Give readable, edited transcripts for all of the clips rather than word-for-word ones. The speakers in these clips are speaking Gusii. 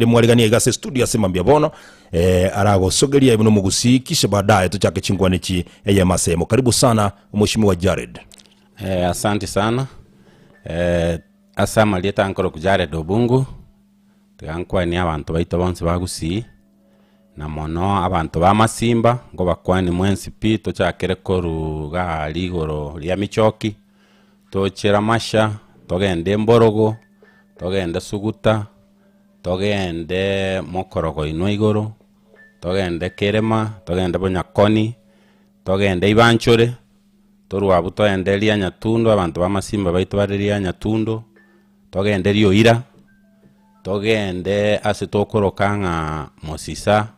Mwariganie iga ase studio ase mambia bono eh, aragosogeria buna omogusii kisha baadaye tochake chinkwana echi eyemo ase eyemo. Karibu sana Mheshimiwa Jared. Eh, asante sana eh, ase amarieta nkorokwa Jared Obungu, tiga nkwanie abanto baito bonsi ba Gusii, na mono abanto ba Masimba, nkobakwanie mwensi pi, tochakere korwa igaa rigoro ria Michoki, toche Ramasha, togende Emborogo, togende Suguta, togende mokorogo inwe igoro, togende Kerema, togende Bonyakoni, togende Ibanchore, torwe abwo togende Rianyatundo, abanto b'amasimba baito bare Rianyatundo, togende Rioira, togende ase tokoroka ng'a Mosisa,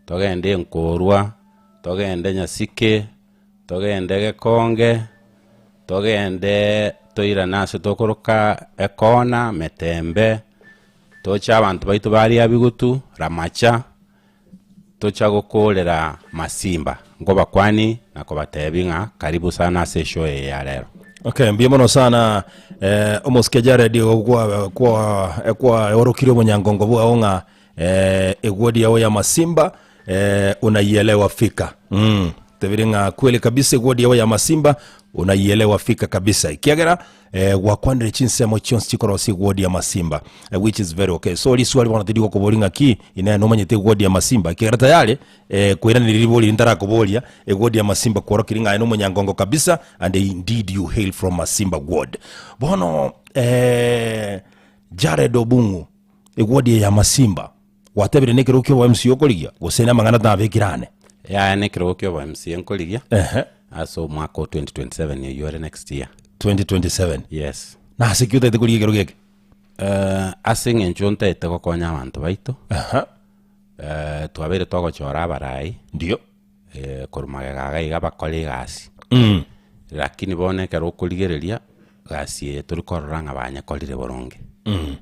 togende Enkorwa, togende Nyasike, togende Gekonge, togende toirane ase tokoroka Ekona, Metembe, toche abanto baito baria Bigutu, Ramacha, tocha gokorera Masimba. Nkobakwani na kobatebi ng'a karibu sana ase eshow eye ya rero. Okay, mbuya mono sana eh, omosike Jared kwa kwa kwaorokire obonyangongo bwao ng'a eh, egwodi yao ya Masimba eh, unaielewa fika mm. Tebire ng'a kweli kabisa egwodi yao ya Masimba unaielewa fika kabisa ekiagera eh, gwakwanire chinsemo chionsi chikorosia egwodi ya Masimba eh, which is very okay so riswali bono tindi gokobori ng'aki inee nomanyete egwodi ya Masimba ekiagera tayari eh, koiraneria ribori ntarakoboria egwodi ya Masimba kworokirie ng'a aye nomonyangongo kabisa and indeed you hail from Masimba ward bono eh, Jared Obung'u Egwodi eye y'amasimba gwatebire nekerogo ki'obo MC okorigia, gose namang'ana tabekire ane? Yaya nekerogo ki'obo MC nkorigia Ehe. ase omwaka o 2027 oyio ore next year. 2027. Yes. Nase ki otagete korigia ekerogo eke? Eh, ase eng'encho ntaete gokonya abanto baito, Aha. eh, twabeire togochora abarai Ndio. eh, korwa magega iga iga bakore egasi. Mm. Lakini bono ekero okorigereria, gasi eye tori korora ng'a banyekorire boronge. Mm.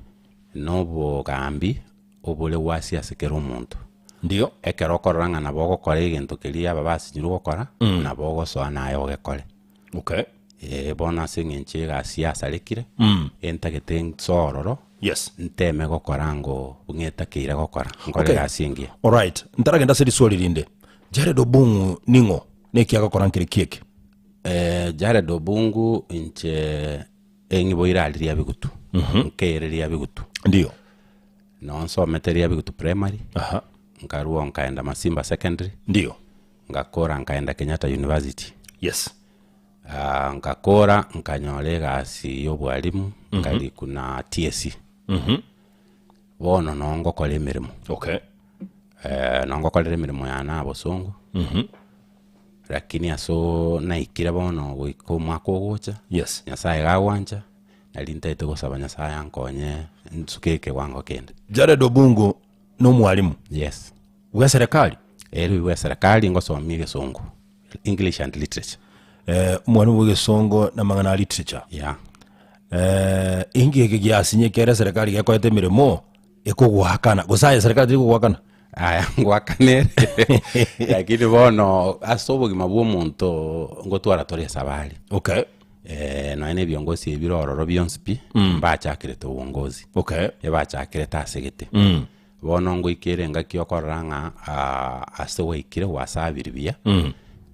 Na obogambi obore gwasia ase kera omonto. Ndio. Ekero okorora ng'a nabo ogokora egento keria aba basinyirwe gokora, nabo ogosoa naye ogekore. Okay. Eh, bono ase eng'encho egasi yasarekire, Mm. entagete nsoe ororo, Yes. nteme gokora ngo ng'etakeire gokora, nkore Okay. egasi engiya. Alright. Ntaragenda ase riswali rinde. Jared Obung'u ning'o? Neki agokora nkere ki eke? Eh, Jared Obungu inche Eng'iboire aria ria Bigutu, nkeire ria Bigutu. Ndio. Noo nsomete ria Bigutu Primary, Aha. nkarua nkaenda Masimba Secondary, Ndio. ngakora nkaenda Kenyatta University. Yes. Ah, ngakora nkanyora egasi ya obwalimu, nkarikwa na TSC. Bono noo ngokora emeremo. Okay. Eh, noo ngokorera emeremo yane aa bosongo. Lakini asoo naikire bono goika omwaka ogocha, Yes. Nyasaye gagwancha, nari ntaete gosaba Nyasaye ankonye nsuke ekewango kende. Jared Obungu nomwalimu Yes. bweserekari? Ere bweserekari ngosomia egesongo, English and Literature. Eh, omwalimu bwegesongo namang'ana a literature. Yeah. Eh, inki eke giasinye ekere eserekari gekoete emeremo ekogoakana gose aye eserekari teri kogoakana? Aya ngoakane lakini bono ase obogima bwa omonto ngotwara tore esabari. Okay. Eh, nonya na ebiongozi ebi bire ororo bionsi pi, mbachakerete uongozi. Okay. Ebachakerete ase gete. Bono ngoikere engaki okorora ng'a ah, ase gwaikire gwasabiri buya,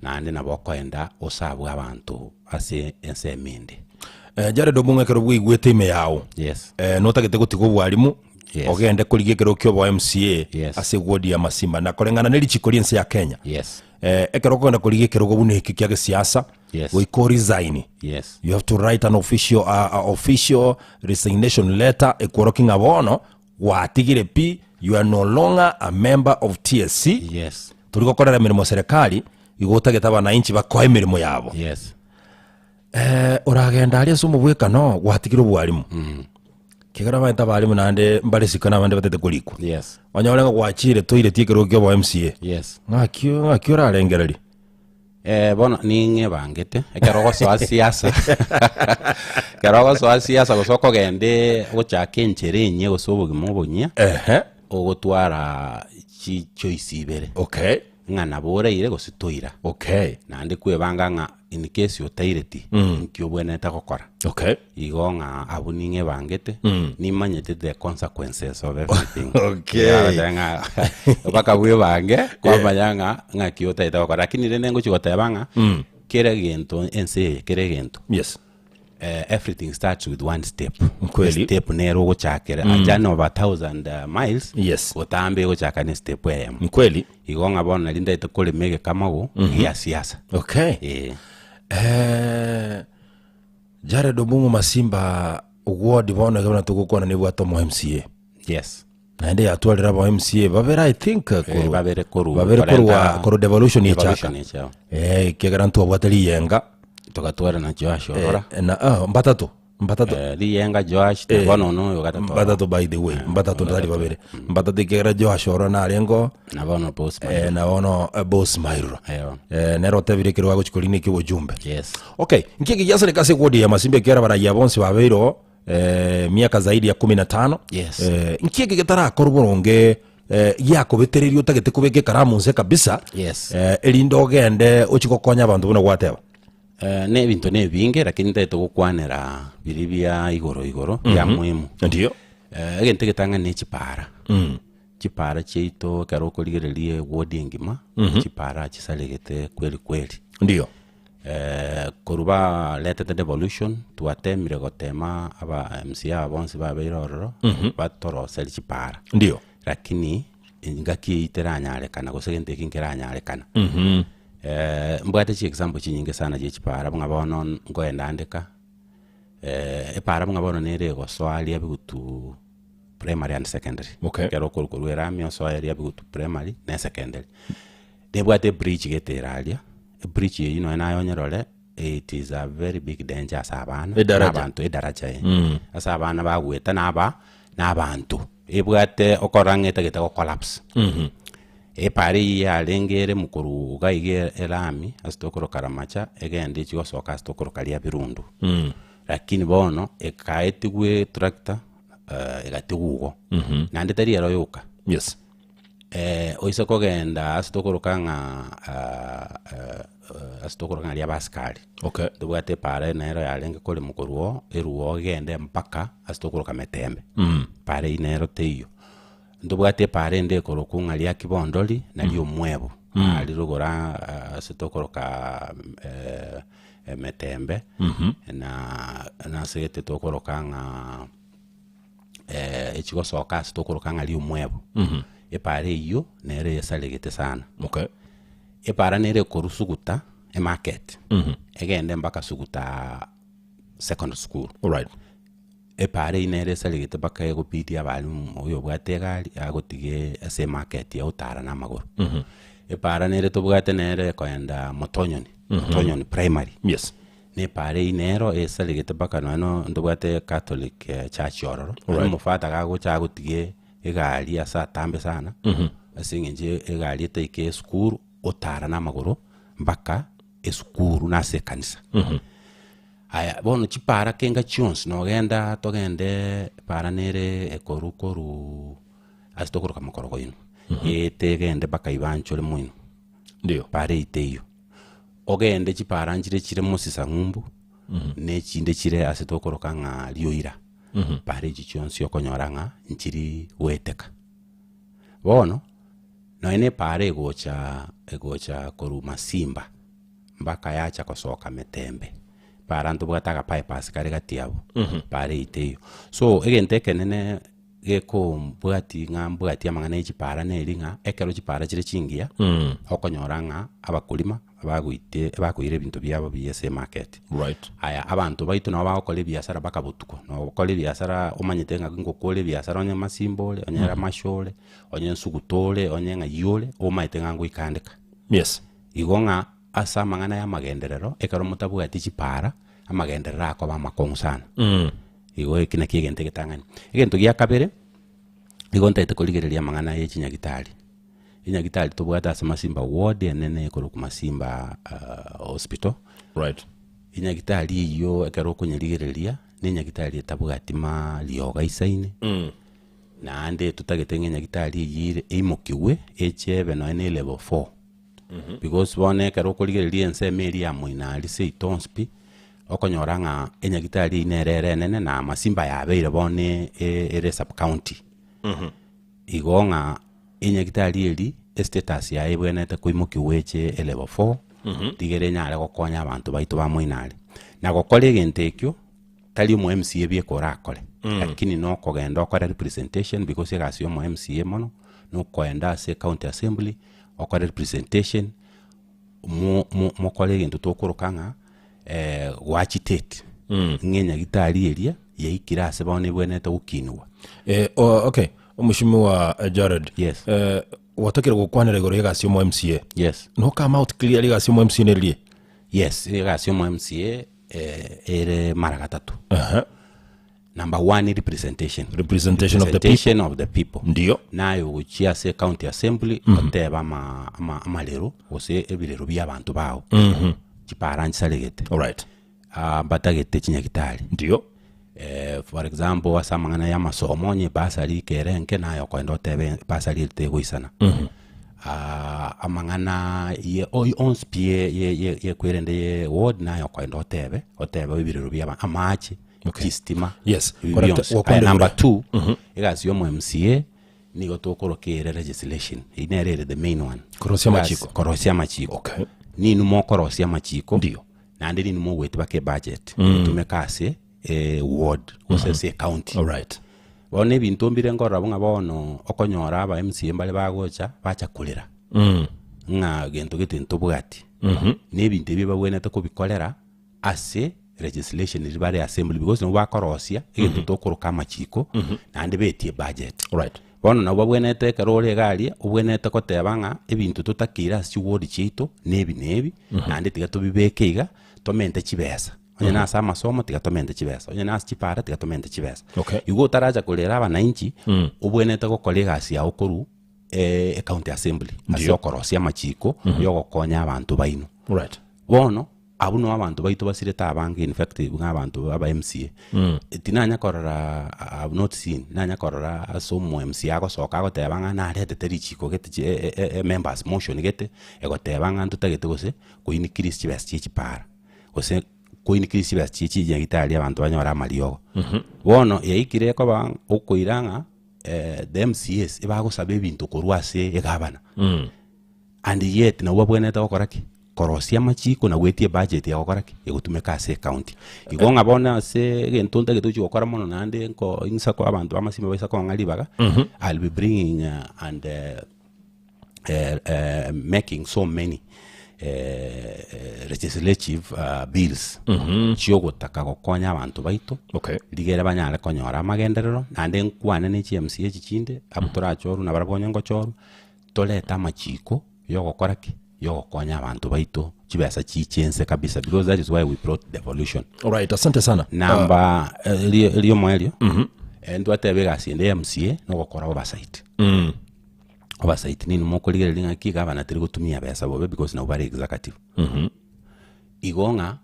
naende nabo okoenda osabwe abanto ase ensemo ende. Eh, Jared Obong'u ekero bwaigwete ime yao Yes. eh, notagete gotiga obwarimu Yes. ogende korigia ekero kia obo MCA Yes. ase ward ya Masimba na koreng'ana ne richiko ria ense ya Kenya Yes. eh, ekero okogenda korigia ekerogo buna eke kia gesiasa Yes. goika oresign Yes. you have to write an official, uh, uh, official resignation letter ekworokia ng'a bono gwatigire pi you are no longer a member of TSC Yes. tori gokorera emeremo serikali igo otagete abananchi bakoe emeremo yabo Yes. Eh, oragenda aria ase omobwekano gwatigire obwarimu kegera abaete abarimu naende mbare isiko na abande batete korikwa Yes. onyore ng'a gwachire toireti ekerogo kia obo MCA Yes. ng'aki ng'aki orarengereria Eh, bono ning'ebangete ekero ogosoa siasa ekero ogosoa siasa gose okogenda gochaka enchera enyia gose obogima obonyia Ehe. ogotwara chichoice ibere Okay. ng'a nabo oraire gose toira Okay. naende kwebanga ng'a. in case otaireti nki obwenerete gokora. Okay. Igo ng'a abwo ning'ebangete, nimanyete the consequences of everything. Okay. Yagoteba ng'a mpaka bwebange kwamanya ng'a ng'aki otaete gokora. Lakini rende ngochi goteba ng'a kera egento ense eye kera egento Yes. eh, everything starts with one step. Kweli. Step nere ogochakera a journey of a thousand miles Yes. gotambe egochaka ne step eyemo. Nkweli. Igo ng'a bono nari ntaete korema egekamago gia siasa. Okay. Eh. Eh, Jared Obungu Masimba ward bono iga buna togokwana nebwate omo MCA. Yes. Naende yatwarire aba MCA babere I think Eh, korwa babere korwa babere korwa korenta korwa devolution echaka. devolution echao. Eh, ekiagera ntwabwate riyenga Togatwara na Joash Orora. eh, na ah, mbatato mbatato Eh, riyenga Joash na bono ono oyo gatato. mbatato by the way mbatato ntari babere mbatato ekiagera Joash Orora narengo Na bono boss eh, na bono eh, boss Mairura Eyo. eh, nere otebire ekero agochi korina eki obojumbe Yes. Okay, nki eke giasoreka ase eward ya Masimba ekiagera abaraiya bonsi babeire oo eh, miaka zaidi ya kumi na tano Yes. eh, nki eke getarakorwa boronge eh, giakobetereria otagete kobeka ekaramu nse kabisa Yes. eh, erinde ogende ochie gokonya abanto buna gwateba Eh, na ebinto na ebinge lakini ntagete gokwanera biria bia igoro igoro bia muhimu. Ndio. Eh, egento egetang'ani ne chipara. Chipara chiaito ekero okorigereria eward engima, chipara chisaregete kweli kweli. Ndio. Eh, korwa baretete devolution, twatemire gotema aba MCA aba bonsi babeire ororo, batoroserie chipara. Ndio. Lakini engaki eyio teranyarekana gose egento eki nkeranyarekana. Eh, mbwate chiexample chinyinge sana chia chipara buna bono nkoenda andeka, epara buna bono nere egosoa aria bigutu primary and secondary. Okay. Ekero okorwa korwa erami osoe aria bigutu primary na esecondary. Nebwate ebridge gete ere aria, ebridge eyio nonye naye onyerore it is a very big danger ase abana, na Edaraja. abanto edaraja eh. Ase abana bagoeta na aba na abanto. Ebwate okorora ng'a etagete go collapse. Epara eyio yarenge ere mokorwa iga iga erami ase tokoroka Ramacha egende echi gosoka ase tokoroka Riabirundu. Lakini bono ekaetigwa etractor egatigwa igo. Naende tari ero yoka. Yes. Oise kogenda ase tokoroka ng'a ase tokoroka ng'a riabasikari. Okay. Tobwate epara nero yarenge koremwa korwa oo, erwe oo egende mpaka ase tokoroka Metembe. Epara eyio nero teiyo. Ntobwate epara ende ekorokwa ng'a ria Kibondori na ria Omwebo. Aria rogoro aa ase tokoroka Metembe, na nase gete tokoroka ng'a echigosoka ase tokoroka ng'a ria Omwebo. Epara eyio nere esaregete sana. Okay. Epara nere ekorwa Suguta emarket, egende mpaka Suguta secondary school. Alright. Epara eyio nere esaregete mpaka egobidi abalimu oyo obwate egari agotiga ase emarket agotara na amagoro. Epara nere tobwate nere ekoenda Motonyoni, Motonyoni primary. Yes. Na epara eyio nero esaregete mpaka nonya no ntobwate Catholic church ororo. Nonya omofata gagocha agotiga egari ase atambe sana, ase eng'encho egari etaike esukuru, otara na amagoro mpaka esukuru na ase ekanisa. Aya bono chipara kenga chionsi nogenda togende epara nere ekorwa korwa ase tokoroka mokorogoino, eete egende mpaka ibanchore moino, Ndio. para eyio teiyo. Ogende chipara nchire chire mosisa ng'umbu, na echinde chire ase tokoroka ng'a rioira, para echi chionsi okonyora ng'a nchiri goeteka. Bono, nonye na epara egocha egocha korwa masimba mpaka yacha kosoka metembe, para ntobwate aga bypass kare gati abwo, para eyio teiyo. So egento ekenene gekombwati ng'a mbwati amang'ana ya chipara neri ng'a, ekero chipara chire chingiya, okonyora ng'a abakulima bagoite bakoira ebinto biabo buya ase emarket. Right. Aya, abanto baito nabo bagokora ebiasara mpaka botuko, nogokora ebiasara omanyete ng'a ngokora ebiasara onye masimba ore, onye ramasha ore, onye nsuguta ore, onye ng'ai ore, omanyete ng'a ngoika andeka. Yes. Igo ng'a ase amang'ana ya amagenderero, ekero motabwati chipara, amagenderero akoba amakong'u sana. Igo eki nakio egento egetang'ani. Egento gia kabere, nigo ntagete korigereria amang'ana ya chinyagitari. Enyagitari tobwate ase Masimba ward enene ekorokwa Masimba hospital. Right. Enyagitari eyio ekero okonyerigereria, na enyagitari etabwati mariogo aisaine, naende totagete ng'a enyagitari eyio ere eimokiwe eche ebe nonya na elevel four. Because bono ekero okorigereria ensemo eria ya moino aria seito onsi pi, okonyora ng'a enyagitari eyio nere ere enene na amasimba yabeire bono ere sub county. Igo ng'a enyagitari eria estatus yaye ebwenerete koimokiwa eche elevel four, rigere enyare gokonya abanto baito ba moino aria. Na gokora egento ekio, tari omo MCA bieka orakore, lakini nokogenda okore representation because egasi ya omo MCA mono, nokoenda ase ecounty assembly, okore representation, mo- mo- mokore egento tokoroka ng'a goagitate, ng'a enyagitari eria yaikire ase bono ebwenerete gokinigwa. Eh, o- okay omoshimiwa eh, Jared Yes. eh, gwatakire gokwanera igoro y'egasi y'omo MCA Yes. no come out clear egasi y'omo MCA neririe Yes, egasi y'omo MCA ere mara gatato. Aha. Number one representation. Representation of the people. Representation of the people. Ndio. Naye ogochia ase county assembly otebe ama ama amarero gose ebirero bia abanto bao. Chipara nchisaregete. Alright. Ah, mbatagete chinyagitari. Ndio. Eh, for example ase amang'ana ya amasomo onye ebasari ekere enke naye okoenda otebe ebasari eri tegoisana. Ah, amang'ana ye oyi onsi pi ye- ye- ye- yekwerende ye ward naye okoenda otebe, otebe ebirero bia aba amache, Okay. chistima, Yes, ebi correct. bionsi. Gwakwenda Aya, number igoro. two, egasi ya omo MCA nigo tokoroka ere legislation, eyio nere ere the main one. Korosia Egasi- amachiko. Korosia amachiko. Okay. Ninwe mokorosia amachiko. Ndio. Naende ninwe mogoeti baka ebudget, etumeke ase eward gose ase ecounty. Alright. Bono ebinto mbire nkorora ng'a bono okonyora aba MCA mbare bagocha bacha korera ng'a gento gete ntobwati. Na ebinto ebi babwenerete kobikorera ase legislation riria bare assembly because nabo bakorosia egento tokoroka amachiko naende betie ebudget. Alright. Bono nabo babwenerete ekero ore iga aria, obwenerete koteba ng'a ebinto totakeire ase chiward chiaito nebi na ebi, naende tiga tobibeke iga, tomente chibesa. Onye nase amasomo tiga tomente chibesa, onye nase chipara tiga tomente chibesa. Okay. Igo otaracha korera abananchi, obwenerete gokora egasi yago korwa ecounty assembly ase Ndio. okorosia amachiko yogokonya abanto baino. Right. Bono, abwo noo abanto baito basirete abange in fact buna abanto aba MCA. Tinanya korora I have not seen, nanya korora ase omo MCA agosoka agoteba ng'a naretete richiko gete chi e- e- e members motion gete, egoteba ng'a ntotagete gose ko increase chibesa chia chipara, gose ko increase chibesa chia chinyagitari abanto banyore amariogo. Bono yaikire ekoba ng'a okoira ng'a the MCAs ebagosaba ebinto korwa ase egavana. And yet nabwo babwenerete gokora ki? Korosia amachiko na goetia ebudget ya gokora ki? Egotumeka ase ecounty. Igo ng'a bono ase egento ntagete gochia gokora mono naende nko insa ko abanto b'amasimo baisa kong'a ribaga, I'll be bringing and making so many legislative bills chiogotaka gokonya abanto baito, Okay. rigere banyare konyora amagenderero, naende nkwane ne chi MCA echi chinde, abwo torachorwe nabarabwo onye ngochorwa, Torete amachiko yogokora ki? Yogokonya abanto baito chibesa chiche ense kabisa because that is why we brought devolution. Alright, asante sana. Namba eh, ri- riomoerio eh, ntwateba egasi ende ya MCA nogokora oversight. Oversight nini mokorigereria ng'aki gavana teri gotumia besa bobe because nabo bare executive. Igo ng'a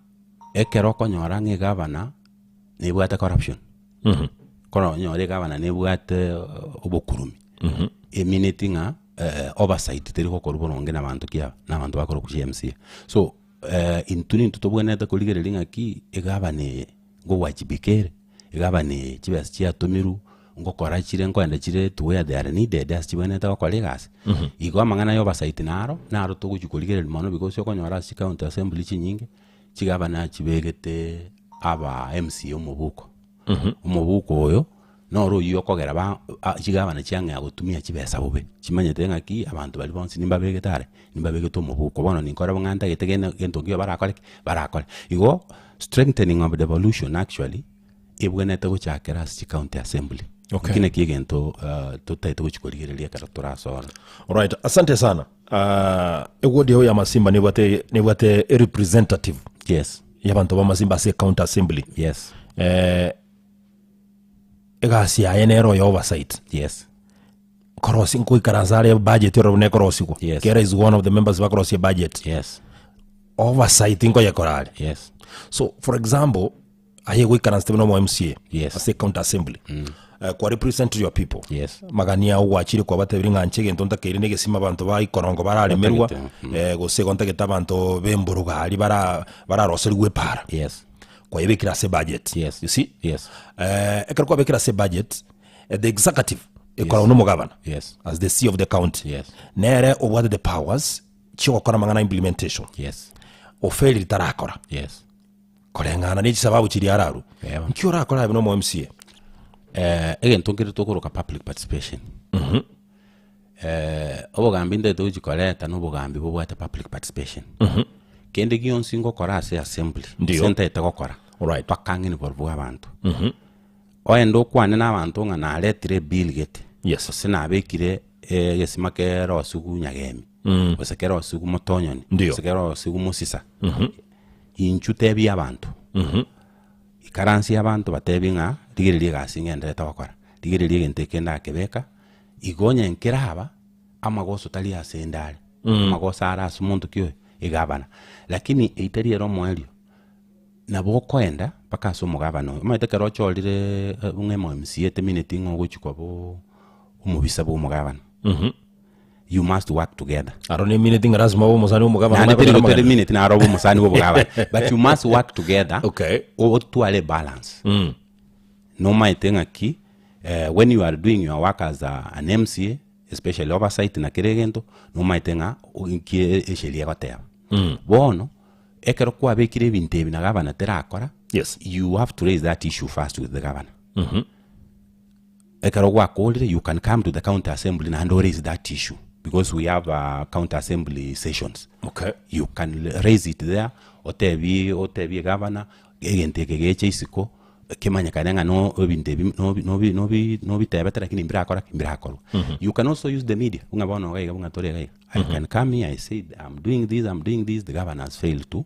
ekero okonyora ng'a egavana nebwate corruption Koro onyore egavana nebwate obokurumi, emineti ng'a oversight teri gokorwa boronge na abanto ki aba, na abanto bakorokwa chi MCA. So intwe nintwe tobwenerete korigereria ng'aki egavana eye nkowajibika ere, egavana eye chibesa chiatomirwe ngokora chire nkoenda chire to where they are needed ase chibwenerete gokora egasi. Igo amang'ana ya oversight naro, naro togochi korigereria mono because okonyora ase chicounty assembly chinyinge, chigavana chibegete aba MCA omobuko. Omobuko oyo noro oyio okogera ba a chigavana chiang'ea gotumia chibesa bobe, chimanyete ng'aki abanto baria bonsi nimbabegete are, nimbabegete omobuko bono ninkore bo ng'a ntagete gene gento nkeiyo barakore ki? Barakore. Igo, strengthening of devolution actually, ebwenerete gochakera ase chicounty assembly. Okay. Eki naki egento totaete gochi korigereria ekero torasore. Alright, asante sana. Ah, eward yao ya Masimba nebwate nebwate a representative Yes, y'abanto ba Masimba ase county assembly. yes, Eh, egasi yaye nero ya oversight. yes. Korosi nkoikaransa are budget oro buna ekorosigwa. Yes. Kera is one of the members bakorosia budget. Yes, Oversight nkoyekora are. yes. So for example, aye goikaransete buna omo MCA Yes. ase county assembly. Eh, kwa represent your people. Yes. Magani ao gwachire kwabatebirie ng'a inche egento ntakeire na egesima abanto ba ikorongo bararemerwa, Batagete, eh, gose igo ntagete abanto b'emburuga aria bara bararoserigwe epaara. Yes. Kwayebekire ase ebudget. Yes. You see? Yes. Eh, ekero kwabekire ase ebudget, eh, the executive ekoragwa na omogabana Yes. as the C of the county. Yes. Nere obwate the powers chiogokora amang'ana implementation. Yes. Oferiri tarakora. Yes. Koreng'ana ne chisababu chiria ararwe. Eba. Nki orakore abe nomo MCA? Eh, egento nkere tokoroka public participation. Eh, obogambi ntagete gochi koreta na obogambi bobwate public participation. Kende gionsi ngokora ase assembly, Ndio. ase ntagete gokora, Alright. mpaka ang'e ni borobwo abanto. Oende okwane na abanto ng'a naretire ebill gete, Yes. gose nabekire egesima kerosiwu Nyagemi, gose kerosiwu Motonyoni, Ndio. gose kerosiwu Mosisa. Inchuo tebia abanto, ikaransia abanto batebie ng'a rigereria egasi ng'enderete gokora, rigereria egento eke ndakebeka, igo onye nkeraba, amagoso tari ase ende are, amagoso are ase omonto ki oyo? Egavana. Lakini eyio tari ere omoerio, nabo okoenda mpaka ase omogavana oyo, omanyete ekero ochorire ng'a emo MCA etemineti ng'a ogochia koba omobisa bwa omogavana. You must work together. Aro nemineti ng'a lazima obe omosani bwa omogavana Naende omanye teri konyora gotere amagena. mineti naro obe omosani bwa omogavana but you must work together Okay. otware ebalance. Nomaete ng'aki eh, when you are doing your work as a, an MCA especially oversight na kera egento nomaete ng'a nki esheria egoteba. Bono ekero kwabekire ebinto ebi na gavana terakora Yes. you have to raise that issue first with the governor. Ekero gwakorire you can come to the county assembly naende o raise that issue because we have county assembly sessions. Okay. You can raise it there otebie otebie gavana egento eke geche isiko kemanyekane ng'a no ebinto ebi nobi nobi nobi nobitebete lakini mbirakora ki mbirakorwa. You can also use the media buna bono iga iga buna tore iga iga. I can come here I say I'm doing this I'm doing this the governor has failed to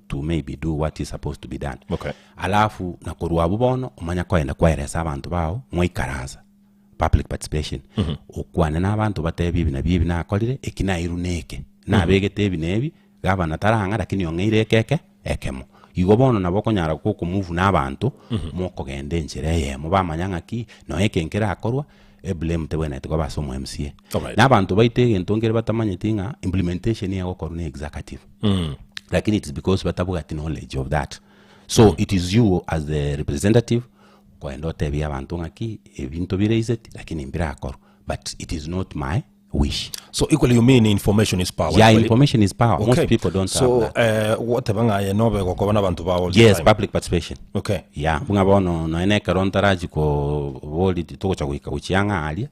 to maybe do what is supposed to be done. Okay. Alafu na korwa abwo bono omanya koenda kwaeresa abanto bao mwaikaransa public participation okwane na abanto batebie ebi nabio ebi nakorire eki nairwe na eke nabegete ebi na ebi gavana tarang'a lakini ong'eire eke eke ekemo. Igo bono nabo okonyara gokomove na abanto mokogenda enchera eyemo bamanya ng'aki nonya eke nkerakorwa eblame tebwenereti koba ase omo MCA. Alright. Na abanto baito egento nkere batamanyeti ng'a implementation egokorwa na executive. Lakini it is because batabwati knowledge of that. So it is you as the representative koenda otebie abanto ng'aki ebinto biraiseti lakini mbirakorwa but it is not my wish. So equally you mean information is power. Yeah, Equally- information is power. Most Okay. people don't so, have that. eh, gwateba ng'a aye nobe gokoba na abanto bao all the Yes, time. public participation. Okay. Yeah, buna bono nonya na ekero ntarachi kobori togocha goika gochia ng'a aria,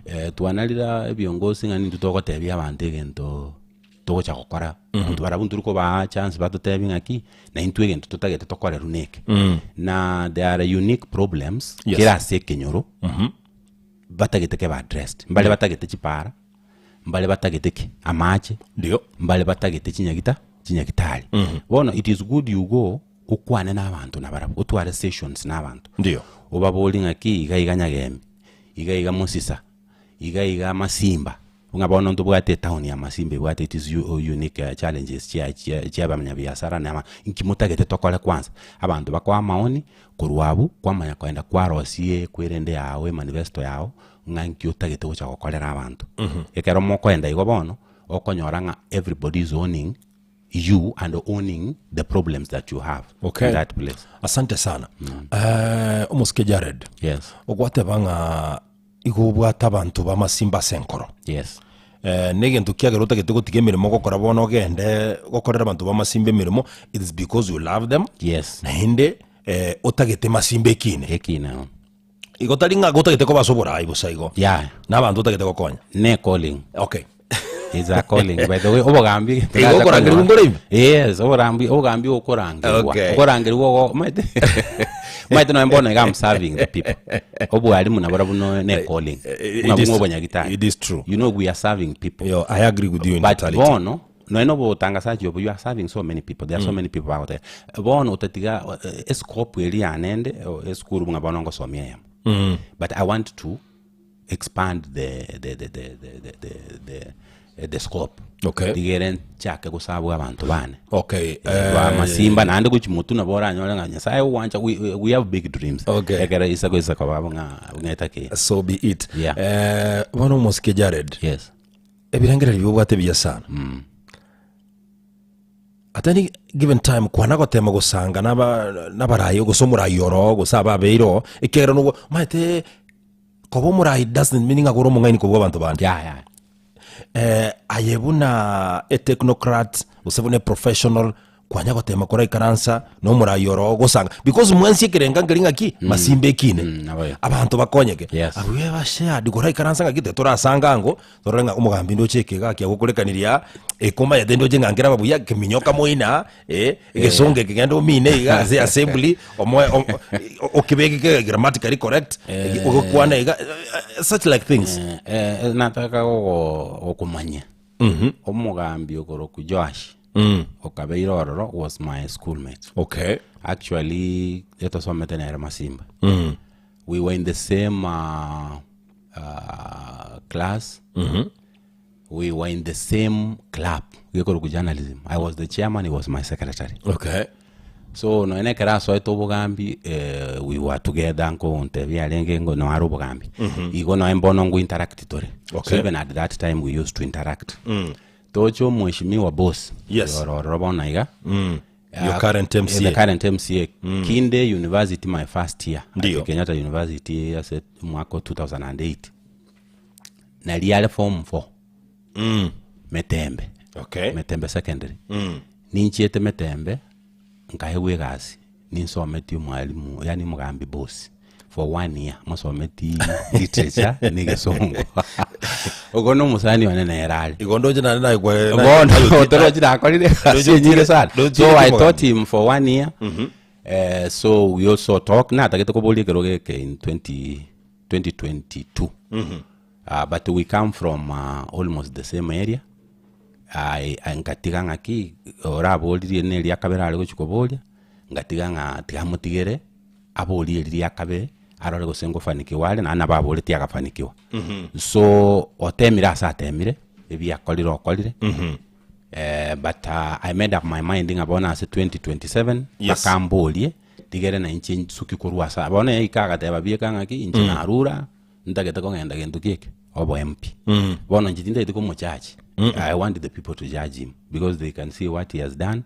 eh, twanarire ebiongozi ng'a nintwe togotebia abanto egento togocha gokora. Intwe barabwo ntori kobaa chance batotebie ng'aki, na intwe egento totagete tokorerwe na eke. Na there are unique problems Yes. kera ase ekenyoro, batagete kebe addressed. Mbare batagete chipara, mbare batagete ki? Amache, Ndio. mbare batagete chinyagita chinyagitari. Bono it is good you go okwane na abanto nabarabwo, otware sessions na abanto. Ndio. Obaborie ng'aki iga iga Nyagemi, iga iga Mosisa, iga iga Masimba, buna bono ntobwate etown ya Masimba ebwate its unique challenges chia chia chia abanyabiasara na ama inki motagete tokore kwanza. Abanto bakoa amaoni, korwa abwo kwamanya kogenda kwarosie ekwerende yago emanifesto yago, ng'a nki otagete gocha gokorera abanto. Ekero mokoenda igo bono, okonyora ng'a everybody is owning you and owning the problems that you have Okay. in that place. Asante sana. Eh, omosike Jared. Yes. Ogwateba ng'a igo obwate abanto b'amasimba ase enkoro. Yes. Eh, negento kiagera otagete gotiga emeremo ogokora bono ogende gokorera abanto b'amasimba emeremo, it is because you love them. Yes. Naende eh, otagete masimba ekine. Ekine. Igo tari ng'a gotagete koba ase oborai bosa igo. Yeah. Na abanto otagete gokonya. Ne calling. Okay. It's a calling. By the way, obogambi Igo okorangerigwa nkore ime? Yes, oborambi obogambi okorangerigwa. Okay. Okorangerigwa ogo omanyete omanyete nonya bono iga I'm serving the people. Obwalimu naborobwo no ne calling. Eh, Buna it is- buna obonyagitari. it is true. You know we are serving people. Yo, I agree with you in But totality. bono nonya na obotangasaji obo you are serving so many people. There are so many people bagoteba. Bono otatiga eh, escope eria yane ende eh, esukuru buna bono ngosomia eyemo. But I want to expand the the the the the the, the, the the scope. Okay. Rigere nchake gosabwa abanto bane. Okay. Ba masimba naende gochia motwe nabo oranyore ng'a Nyasaye ogwancha we, we have big dreams. Okay. Ekero isa goisa koba ng'a ng'a etake. So be it. Yeah. Bono omosike Jared. Yes. Ebirengererio bibwate buya sana. At any given time kwana gotema gosanga naba nabarayi gose omorayi oro gose ababeire oo ekiagera nobwo omanyete koba omorayi doesn't mean ng'a kore omong'aini kobua abanto bande. Yeah, yeah. Eh, aye buna a technocrat gose buna a professional kwanya gotema koraikaransa na omorayi oro ogosanga because mwensi ekerenga nkeri ng'aki masimba ekine Nabo igo. abanto bakonyeke Yes. abwo ebashared koraikaransa ng'aki tetorasanga ango torore ng'a omogambi ndoche eke iga kiagokorekanirie aa ekomanyete ndoche ng'a nkere aba buya keminyoka moina eh, egesongo eke genda omine iga ase assembly omoe o- o- okebeke ke grammatically correct ogokwana iga such like things Eh, eh, nataka gogo- gokomanyia omogambi okorokwa Joash okabeire ororo was my schoolmate okay actually etosomete nere masimba we were in the same uh, uh, class we were in the same club gekorokwa journalism i was the chairman he was my secretary okay so nonya na ekero asoete obogambi eh, we were together nkontebia arenge ngo noare obogambi igo noe mbono ngo interact tore Okay. so even at that time we used to interact toche omweshimiwa boss Yes. oro ororo bono iga Your current eh, MCA. the current MCA kinde university my first year at Ndio. Kenyatta University ase omwaka o 2008 nari are form 4 metembe Okay. metembe secondary ninchiete metembe nkaegwa egasi ninsometie omwalimu yaani omogambi boss for one year mosometie literature na egesongo ogo na omosani one nere are Igo ndoche naende naigwe bono torochi nakorire egasi enyinge sana ndochi so i omogambi. taught him for one year Eh, so we also talk natagete koboria ekero geke in 20, 2022 uh, but we come from uh, almost the same area I, I nkatiga ng'aki oraboririe na eria kabere are gochia koboria ngatiga ng'a tiga motigere aborie eri ria kabere arore gose ngofanikiwa are naende nabo aboretie agafanikiwa so otemire ase atemire ebiakorire okorire Eh, but uh, I made up my mind ng'a bono ase 2027 Yes. bakamborie rigere na inche nsuki korwa asa bono yaika agateba bieka ng'aki inche narura ntagete kogenda gento ki eke obo MP bono inche tintagete komochachi I want the people to judge him because they can see what he has done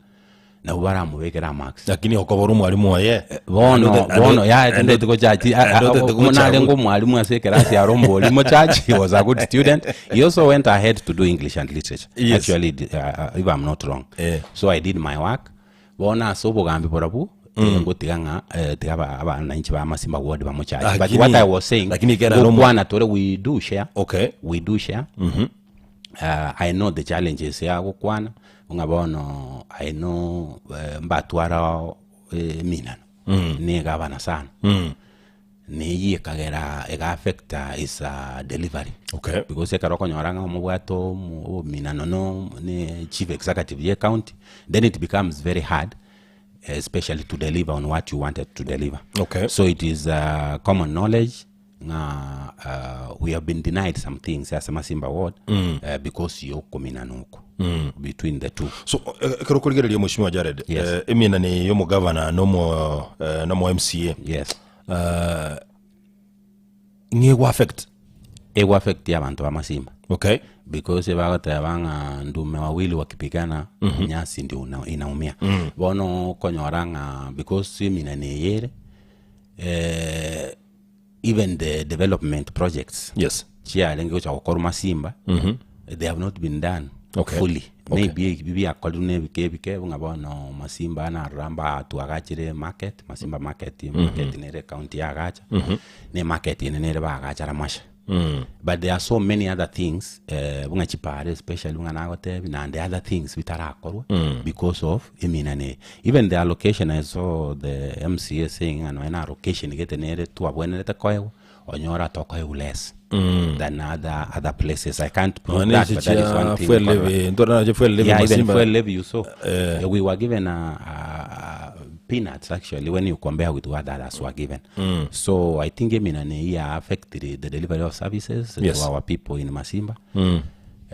nabo baramobekera amarks Lakini okobora omwalimu oye bono bono ya tindeti gochachi andotete munare gochagua. ngo mwalimu ase ekerasi aro mbori mochachi he was a good student he also went ahead to do english and literature Yes. actually uh, if i'm not wrong Eh. so i did my work bono ase obogambi borabwo mm. ngotiga ng'a eh, tiga aba- abananchi ba masimba ward bamochachi but Lakini- what i was saying lakini kera nomo- gokwana tore we do share okay we do share uh, i know the challenges ya gokwana ng'a bono i know uh, mbatwara eh, eminano mm. negabana sana mm. neyie ekagera ega affecta is uh, delivery okay because ekero okonyora ng'a omobwate omo- obominano no ne chief executive ye county then it becomes very hard especially to deliver on what you wanted to deliver Okay. so it is uh, common knowledge ng'a uh, we have been denied some things ase masimba ward mm. uh, because yokominana oko mm. between the two so eh, ekero okorigereria mweshimiwa jared Yes. eh, eminane ya omogavana nomo eh, nomo mca yes eh, ng'egwa affect ego affect abanto ba masimba okay because bagoteba ng'a ndume wawili wakipigana mm -hmm. nyasi ndio una, inaumia mm. bono okonyora ng'a because eminane eyere eh, even the development projects yes chiarenge gocha gokorwa masimba mm -hmm. they have not been done Okay. fully Okay. maybe ebi biakorirwe na ebike ebike ng'a bono masimba narora mbatwagachire market masimba market market nere county yagacha ne market ene nere bagachara masha but there are so many other things eh, buna chipare especially buna nagotebi naende other things bitarakorwa because of eminane eye. Even the allocation I saw the MCA saying ng'a nonya na allocation gete nere twabwenerete koegwa onyora tokoegwa less than other other places. I can't prove Nonya that echi but that is chia one thing fuel korora. levy ntore nache fuel levy Yeah, even masimba fuel levy you saw. Eh, we were given a, a, a peanuts actually when you compare with what others were given. So I think eminane here affected the delivery of services Yes. to our people in Masimba.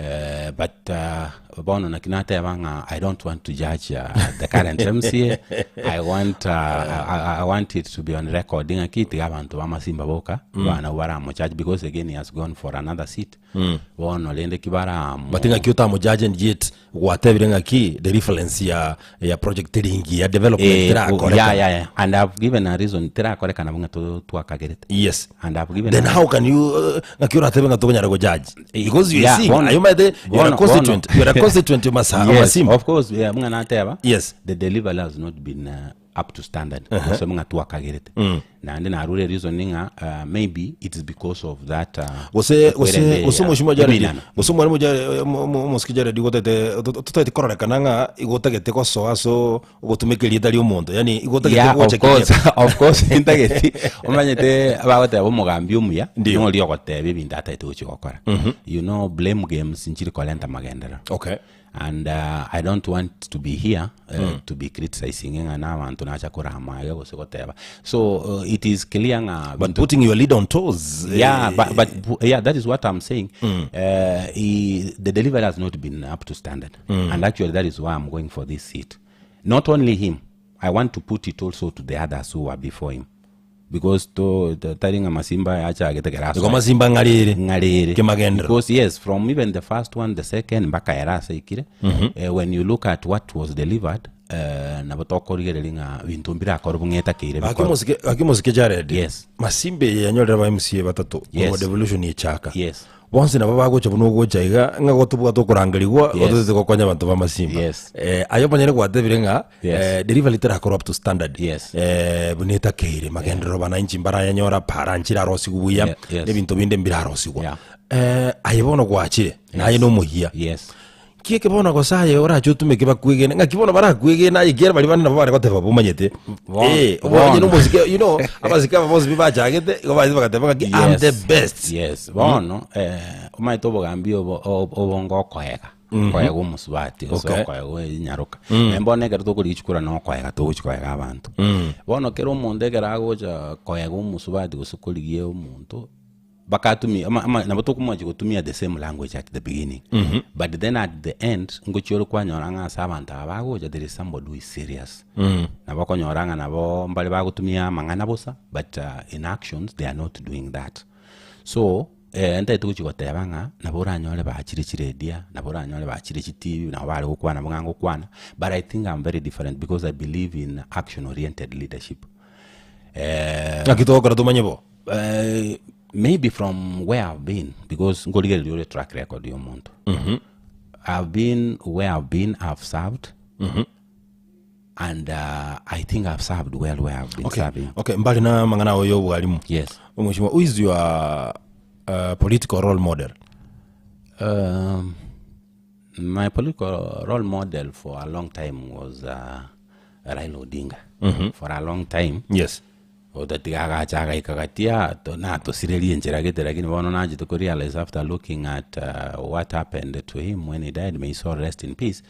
Eh, but uh, bono naki nateba ng'a I don't want to judge uh, the current MCA. I want, uh, I, I, I want it to be on record ng'aki tiga abanto b'amasimba boka mm. nabo baramochurge because again he has gone for another seat mm. bono rende ki baramo But ng'aki otamojaje and yet gwatebire ng'aki the reference ya ya project eringi ya development Eh, terakoreka. yeah, yeah, yeah. And I've given a reason terakorekana buna twakagerete. Yes. And I've given Then a how can you uh, ng'aki oratebe ng'a tokonyara gojudge? Because you Yeah, see, bono- ayo maete you're a bono- constituent, bono. you're a constituent of Masa, yes, Masimba. of course, yeah, muna nateba. Yes. The delivery has not been uh, up to standard. Uh -huh. So muna twakagerete. Naende narure reason ng'a uh, maybe it is because of that uh, gose gose ekwerende gose ya mweshimiwa Jared eminano. gose mwarimu Jared omosike Jared gotete totagete kororekana ng'a igo otagete gosoa ase ogotumeka erieta ria omonto yaani igo otagete Yeah, of gocha course, kiria of course ntageti omanyete bagoteba omogambi omuya Ndio. noria ogoteba ebinto atagete gochia gokora you know blame games nchiri korenta magenderero okay and uh, i don't want to be here uh, to be criticizing ng'a na abanto nacha korama iga gose goteba so uh, it is clear ng'a but putting your leader on toes eh, yeah but, but yeah that is what i'm saying uh, he, the delivery has not been up to standard and actually that is why i'm going for this seat not only him i want to put it also to the others who were before him because to, to tari ng'a masimba achagete kera igo masimba ng'arere ng'arere Kimagendero. because yes from even the first one the second mpaka era asaikire eh, when you look at what was delivered eh, nabo tokorigereria ng'a binto mbirakorwa bung'etakeire Gaki bikorwa. omosike gaki omosike Jared Yes. masimba eye yanyorire aba MCA batato Yes. korwa devolution echaka Yes. Bonsi nabo bagocha buna ogocha iga, ng'a gotobwate okorangerigwa, Yes. gototete gokonya abanto b'amasimba. Yes. Eh, aye omonyene gwatebire ng'a Yes. eh, delivery terakorwa up to standard. Yes. Eh, buna etakeire, magenderero bananchi mbarayanyora, para nchirarosigwe buya, Yeah, yes. na ebinto binde mbirarosigwa. Yeah. Eh, aye bono gwachire, naye nomoyia. Yes. Nki eke bono gose aye orache otumeke bakwegene, ng'aki bono barakwegene aye ekiagera baria bande nabo bare goteba bomanyete. Bono, Eh, obo onye bono. nomosike you know, abasike aba bonsi pi bachagete, igo baachete bagateba ng'aki I'm the best. Yes, bono eh, omanyete obogambi obo obo- obonge okoega koega omosubati gose Okay. okoega enyaroka Naende bono ekero tokorigia chikura na okoega togochi koega abanto bono kera omonto ekero agocha koega omosubati gose korigia omonto Bakatumia ama, ama nabo tokomochi gotumia the same language at the beginning but then at the end ngochia ore kwanyora ng'a ase abanto aba bagocha there is somebody who is serious nabo okonyora ng'a nabo mbare bagotumia amang'ana bosa but uh, in actions they are not doing that so eh, ntagete gochia goteba ng'a nabo oranyore bachire chiredia nabo oranyore bachire chitivi nabo bare gokwana bo ng'a ngokwana but I think I'm very different because I believe in action oriented leadership eh, Ng'aki togokora tomanye bo? Uh, maybe from where I've been because nkorigereria ore track record ya omonto I've been where I've been I've served and uh, I think I've served well where I've been Okay, serving okay, mbali na mang'ana ayo ya obwalimu. yes Omweshimiwa, who is your political role model? My political role model for a long time was uh, Raila Odinga for a long time Yes. Otatiga agacha agaika gati aa to natosirerie enchera gete lakini bono nachete ko realize after looking at uh, what happened to him when he died may his soul rest in peace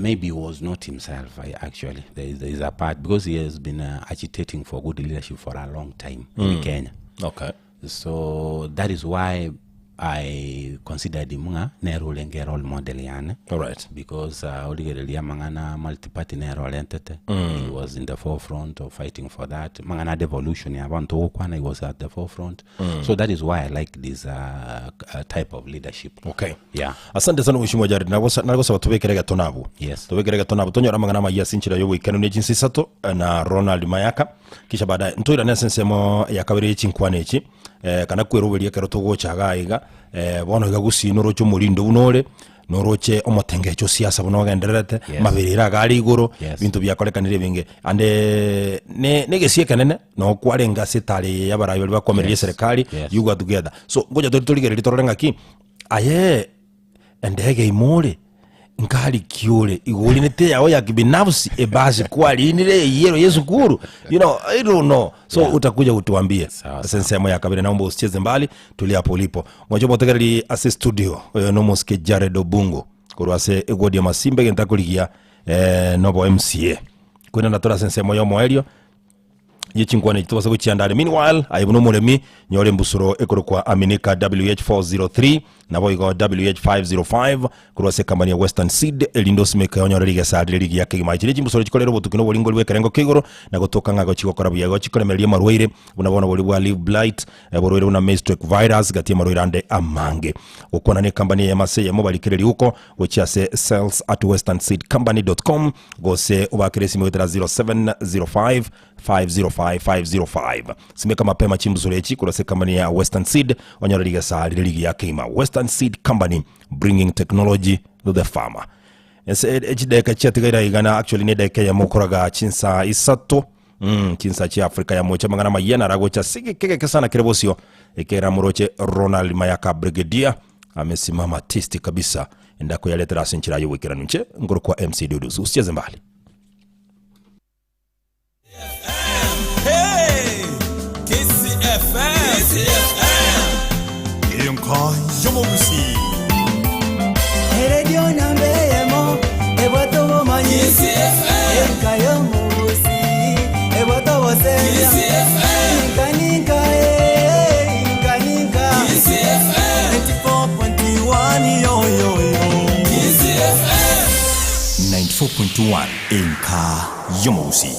maybe he was not himself I, actually there is, there is a part because he has been uh, agitating for good leadership for a long time in Kenya Okay. so that is why I considered him ng'a nere orenge role model yane Alright. because uh, origereria amang'ana multi-party nere orentete he was in the forefront of fighting for that mang'ana devolution ya abanto ogokwana he was at the forefront so that is why I like this uh, uh, type of leadership Okay. yeah Asante sana Mheshimiwa Jared. Nagosa nagosaba tobekere egeto nabwo. Yes. Tobekere egeto nabwo tonyore amang'ana amaya ase enchera y'oboikeranu ne chinsa isato eh, na Ronald Mayaka. Kisha baadaye ntoirane ase ensemo ya kabere ye chinkwana echi. Eh, kana kweroberia ekero togocha iga iga, eh, bono iga gusii noroche omorindo buna ore, noroche omotengecho o siasa buna ogendererete, Yes. maberera iga are igoro, Yes. binto biakorekanire ebinge. Ande ne negesio ekenene, noo kwarenge ase etare eye y'abarai baria bakoamereria Yes. eserekari, Yes. you got together. So ngocha tore torigererie torore ng'aki, aye Endege ime ore, nkari ki ore? Igo orinete eyao ya kibinafsi ebasi kwarinire eyero y'esukuru you know, I don't know so Yeah. utakuja utuambie Sawa, ase ensemo ya kabere naomba usicheze mbali tulia hapo ulipo mwacho motegereri ase studio oyo nomosike Jared Obungo korwa ase egwodi ya Masimba egento akorigia eh, nobo MCA kwinana tore ase ensemo y'omoerio ye chinkwana echi tobase gochianda are. Meanwhile, aye buna omoremi, nyora embusuro ekorokwa Aminika WH403. Naboigo WH505 korwa ase ekambani ya Western Seed, erinde osimeke onyore rigesa rire rigiya kegima. Echi nechimbusuro chikorera obotuki na oboringori bw'ekerengo kia igoro, na gotoka ng'a gochigokora buya. Igo chikoremereria amarwaire buna bono boria bwa leaf blight, oborwaire buna maize streak virus, gati y'amarwaire ande amange. Gokwana nekambani eyemo ase eyemo barikere riuko gochia ase sales at westernseedcompany dot com gose obakere esimi goetera 0705 505 505. Simeka mapema chimbusuro echi korwa ase ekambani ya Western Seed onyore rigesa rire rigiya kegima. Western Seed Company, bringing technology to the farmer. Ase chidakika chiatigaire iga na actually ne edakika eyemo okoraga chinsa isato mm, chinsa chia Africa ya mocha amang'ana amayia naragocha ase egeke geke sana kere bosio ekera moroche Ronald Mayaka Brigadier amesimama tisti kabisa endakoyaretera ase enchera y'oboikeranu inche nkorokwa MC Dudus usicheze mbali. Enka y'omogusii. Eredio namba eyemo ebwate obomanyi, enka y'omogusii ebwate obosemia, inka ninka eh, inka ninka, 94.1 yo yo yo. 94.1 Enka y'omogusii.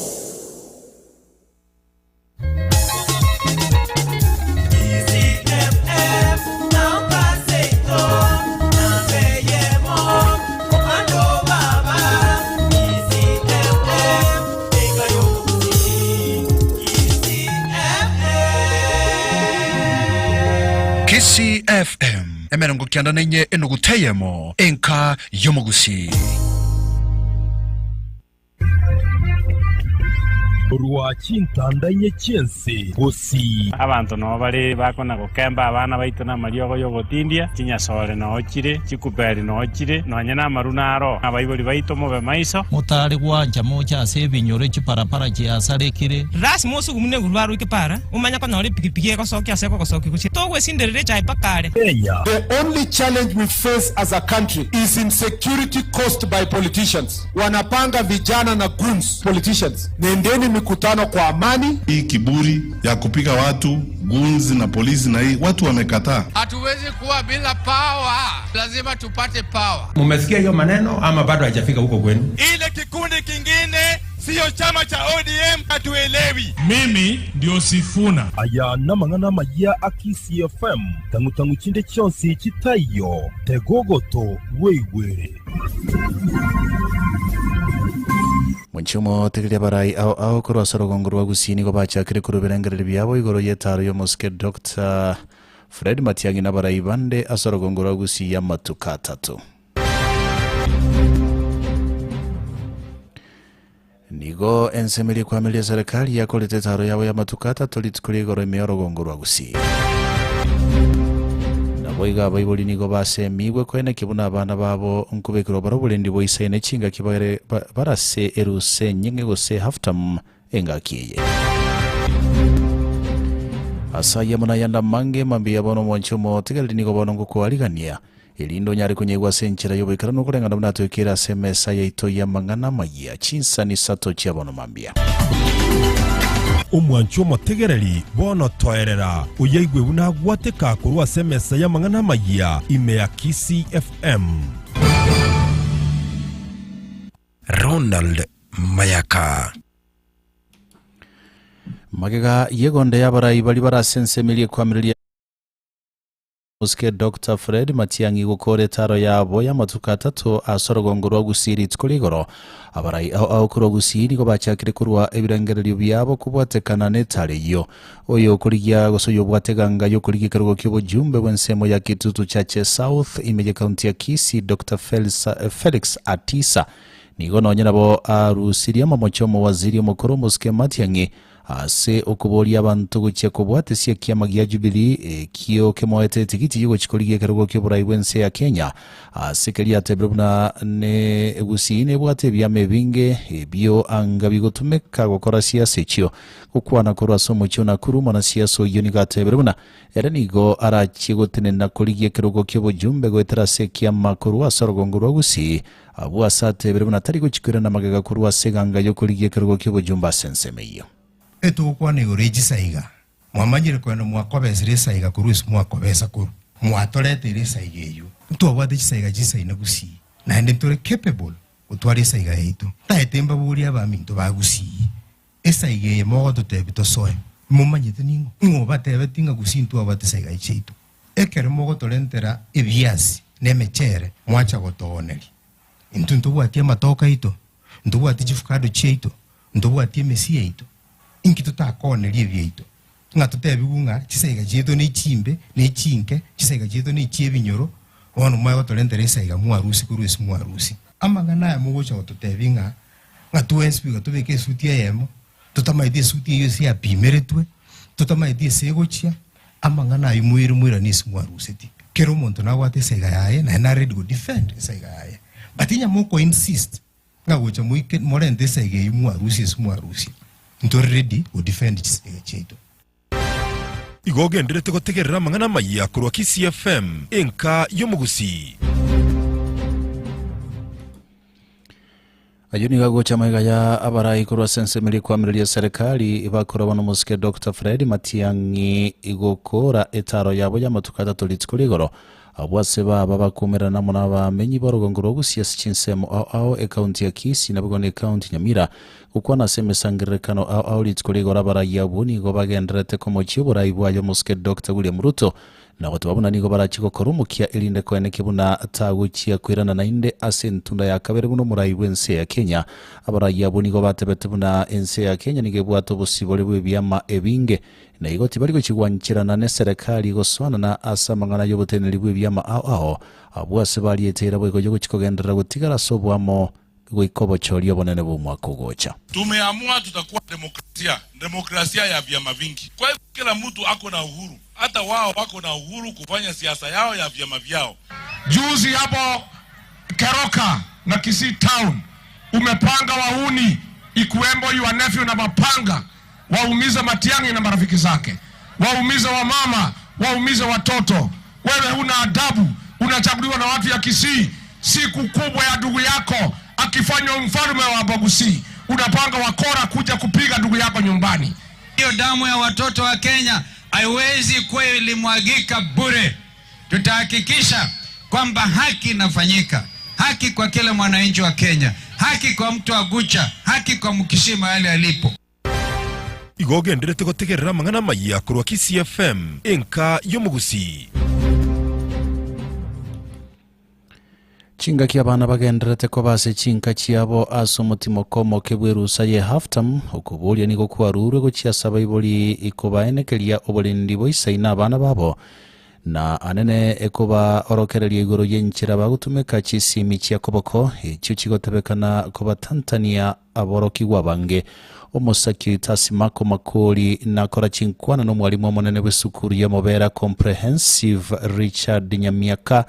Kisii FM emerongo kianda na inye enuguta eyemo enka y'omogusii. Korwa chintanda inye chi'ense gosii. Abanto nao bare bakona-gokemba abana baito namariogo y'ogotindia, chinyasore nao chire, chikuberi nao chire, nonya namaru naro. Abaibori baito mobe maiso. Motare gwancha moche ase ebinyoro chiparapara chiasarekire. Lasima osugumune igoro baroike para, omanye konyora epigipigi egosokia ase ekogosokia gochia. Togwesinderera echae mpaka are. Kenya. The only challenge we face as a country is insecurity caused by politicians. Wanapanga vijana na goons politicians. Nendeni mikutano kwa amani. Hii kiburi ya kupiga watu goons na polisi na hii watu wamekataa. Hatuwezi kuwa bila power, lazima tupate power. Mumesikia hiyo maneno ama bado haijafika huko kwenu? Ile kikundi kingine siyo chama cha ODM, hatuelewi. Mimi ndio Sifuna. Aya namang'ana amaya a Kisii FM tang'u-tang'u chinde chionsi chitaiyo tegogoto bweigwere. Monchiomo otegeria abarai ao ao korwa ase orogongo rwa Gusii nigo bachakire korwa ebirengererio biabo igoro y'etaro y'omosike Doctor Fred Matiang'i na abarai bande ase orogongo rwa Gusii amatuko atato. Nigo ensemo eria ekwamiria eserekari yakorete etaro yabo y'amatuko atato rituko ria igoro ime y'orogongo rwa Gusii. Naboigo abaibori nigo basemigwe koenekia buna abana babo nkobekerwa bare oborendi boisaine chingaki bare barase erusa enyeng'e gose half term engaki eye. Ase ayio amo nayande amange mambia bono omwanchi omotigareri nigo bono ngokoarigania Erinde onyare konyaigwa ase enchera y'oboikeranu okoreng'ana buna toikeire ase emesa yaito y'amang'ana amayia, chinsani isato chia bono mambia. Omwanchi omotegereri, bono toerera, oyaigwe buna agwateka korwa ase emesa y'amang'ana amayia ime ya Kisii FM. Ronald Mayaka. Magega y'egonda y'abarai baria bare ase ensemo eria ekwamireria. Mosike Doctor Fred Matiang'i gokora etaro yabo y'amatuko atato ase orogongo rwa Gusii rituko rigoro. Abarai ao ao korwa Gusii nigo bachakire korwa ebirengererio biabo kobwatekana netaro eyio. Oyo okorigia gose oyobwate eganga y'okorigia ekerogo ki'obojumbe bw'ensemo ya Kitutu Chache South ime y'ekaunti ya Kisii Doctor Felix Atisa nigo nonye nabo arusirie amamocho omowaziri omokoro Omosike Matiang'i Ase okoboria abanto gochia kobwatesia ekiama gia Jubilee ekio kemoete etigiti y'ogochia korigia ekerogo ki'oborai bw'ense ya Kenya, ase keria atebire buna ne Gusii nebwate ebiama ebinge ebio anga bigotumeka gokora siasa echio. Gokwana korwa ase omochie o Nakuru omwanasiasa oyio nigo atebire buna ere nigo arachie gotenena korigia ekerogo ki'obojumbe goetera ase ekiama korwa ase orogongo rwa Gusii Abwo ase atebire buna tari gochia koirana magega korwa ase eganga y'okorigia ekerogo ki'obojumbe ase ensemo eyio. Etogokwana igoro ye chisaiga, mwamanyire koenda mwakobesire esaiga korwa ase mwakobesa korwa. Mwatoreteire esaiga eyio. Ntwabwate chisaiga chisaine gusii, naende ntore capable gotwara esaiga yaito. Ntaete mbaborie abaminto ba gusii, esaiga eye mogototebia tosoe, momanyete ning'o? Ng'o obatebetie ng'a gusii ntwabwate esaiga chiaito? Ekero mogotorentera ebiasi na emechere, mwacha gotooneria. Intwe ntobwati amatoke aito, ntobwati chifukado chiaito, ntobwati emesi yaito. Inki totakooneria ebiaito? Ng'a totebigwe ng'a chisaiga chiaito nechimbe, nechinke, chisaiga chiaito nechi'ebinyoro, bono mwaye gotorentera esaiga mwarusie korwa ase mwarusie. Amang'ana aya mogocha gototebia ng'a ng'a twensi goika tobeke esuti eyemo, totamaeti esuti eyio ase yapimeretwe, totamaeti ase egochia, amang'ana ayio moire moiranie ase mwarusetie. Kera omonto nabwate esaiga yaye, naende nare ready go defend esaiga yaye. But onye moko insist ng'a gocha moike morente esaiga eyio mwarusie ase mwarusia, ntore ready go defend chisaiga chiaito. Igo ogenderete gotegerera amang'ana amayia korwa Kisii FM, enka y'omogusii. Ayio nigo agocha amaiga ya abarai korwa ase ensemo eria ekwamireria serikali bakorobwa nomosike Doctor Fred Matiang'i gokora etaro yabo y'amatuko atato rituko rigoro. Abwo ase baba bakumerana amo nabamenyi b'orogongo rwa Gusii ase chinsemo ao ao ekaunti ya Kisii naboigo na ekaunti Nyamira. Gokwana ase emesangererekano ao ao rituko rigoro abarai abwo nigo bagendererete komochia oborai bwaye omosike Doctor William Ruto na goteba buna nigo barachie gokora omokia erinde koenekia buna tagochia koirana naende ase entunda ya kabere buna omorai bw'ense ya Kenya. Abarai abwo nigo batebete buna ense ya Kenya nigo ebwate obosibore bw'ebiama ebinge na igo tibari gochia gwancherana neserekari gosoanana ase amang'ana y'oboteneneri bw'ebiama ao ao abwo ase barieteire boigo yogochia kogenderera gotigara ase oboamo goika obochori obonene bw'omwaka ogocha. Tumeamua tutakuwa demokrasia, demokrasia ya vyama vingi. Kwa hivyo kila mtu ako na uhuru, hata wao wako na uhuru kufanya siasa yao ya vyama vyao. Juzi hapo Keroka na Kisii Town umepanga wahuni ikiwemo your nephew na mapanga waumize Matiang'i na marafiki zake, waumize wamama, waumize watoto. Wewe huna adabu, unachaguliwa na watu ya Kisii. Siku kubwa ya ndugu yako akifanywa mfalme wa Abagusii, unapanga wakora kuja kupiga ndugu yako nyumbani. Hiyo damu ya watoto wa Kenya haiwezi kuwa ilimwagika bure. Tutahakikisha kwamba haki inafanyika, haki kwa kila mwananchi wa Kenya, haki kwa mtu wa Gucha, haki kwa Mkisii mahali alipo. Igo ogenderete gotegerera amang'ana amayia korwa Kisii FM, enka y'omogusii. Chingaki abana bagendererete koba ase chinka chiabo ase omotimoko omoke bw'erusa ye half term, okoboria nigo kwarurwe gochia ase abaibori kobaenekeria oborendi boisaine abana babo, na anene ekobaorokereria igoro y'enchera bagotumeka chisimi chia koboko echio chigotebekana kobatantania aborokigwa abange. Omosaki oito ase Marco Makori nakora chinkwana nomwalimu omonene bw'esukuru y'Omobera Comprehensive Richard Nyamiaka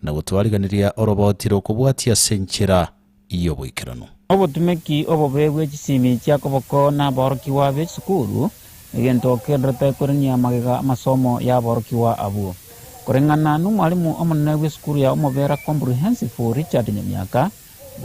na gotwariganiria oroboti rokobwatia ase enchera y'oboikeranu. Obotumeki obobe bwe chisimi chia koboko naborokigwa be chisukuru, egento kegendererete korenia magega amasomo y'aborokigwa abwo. Koreng'ana nomwalimu omonene bw'esukuru ya Omobera Comprehensive Richard Nyamiaka,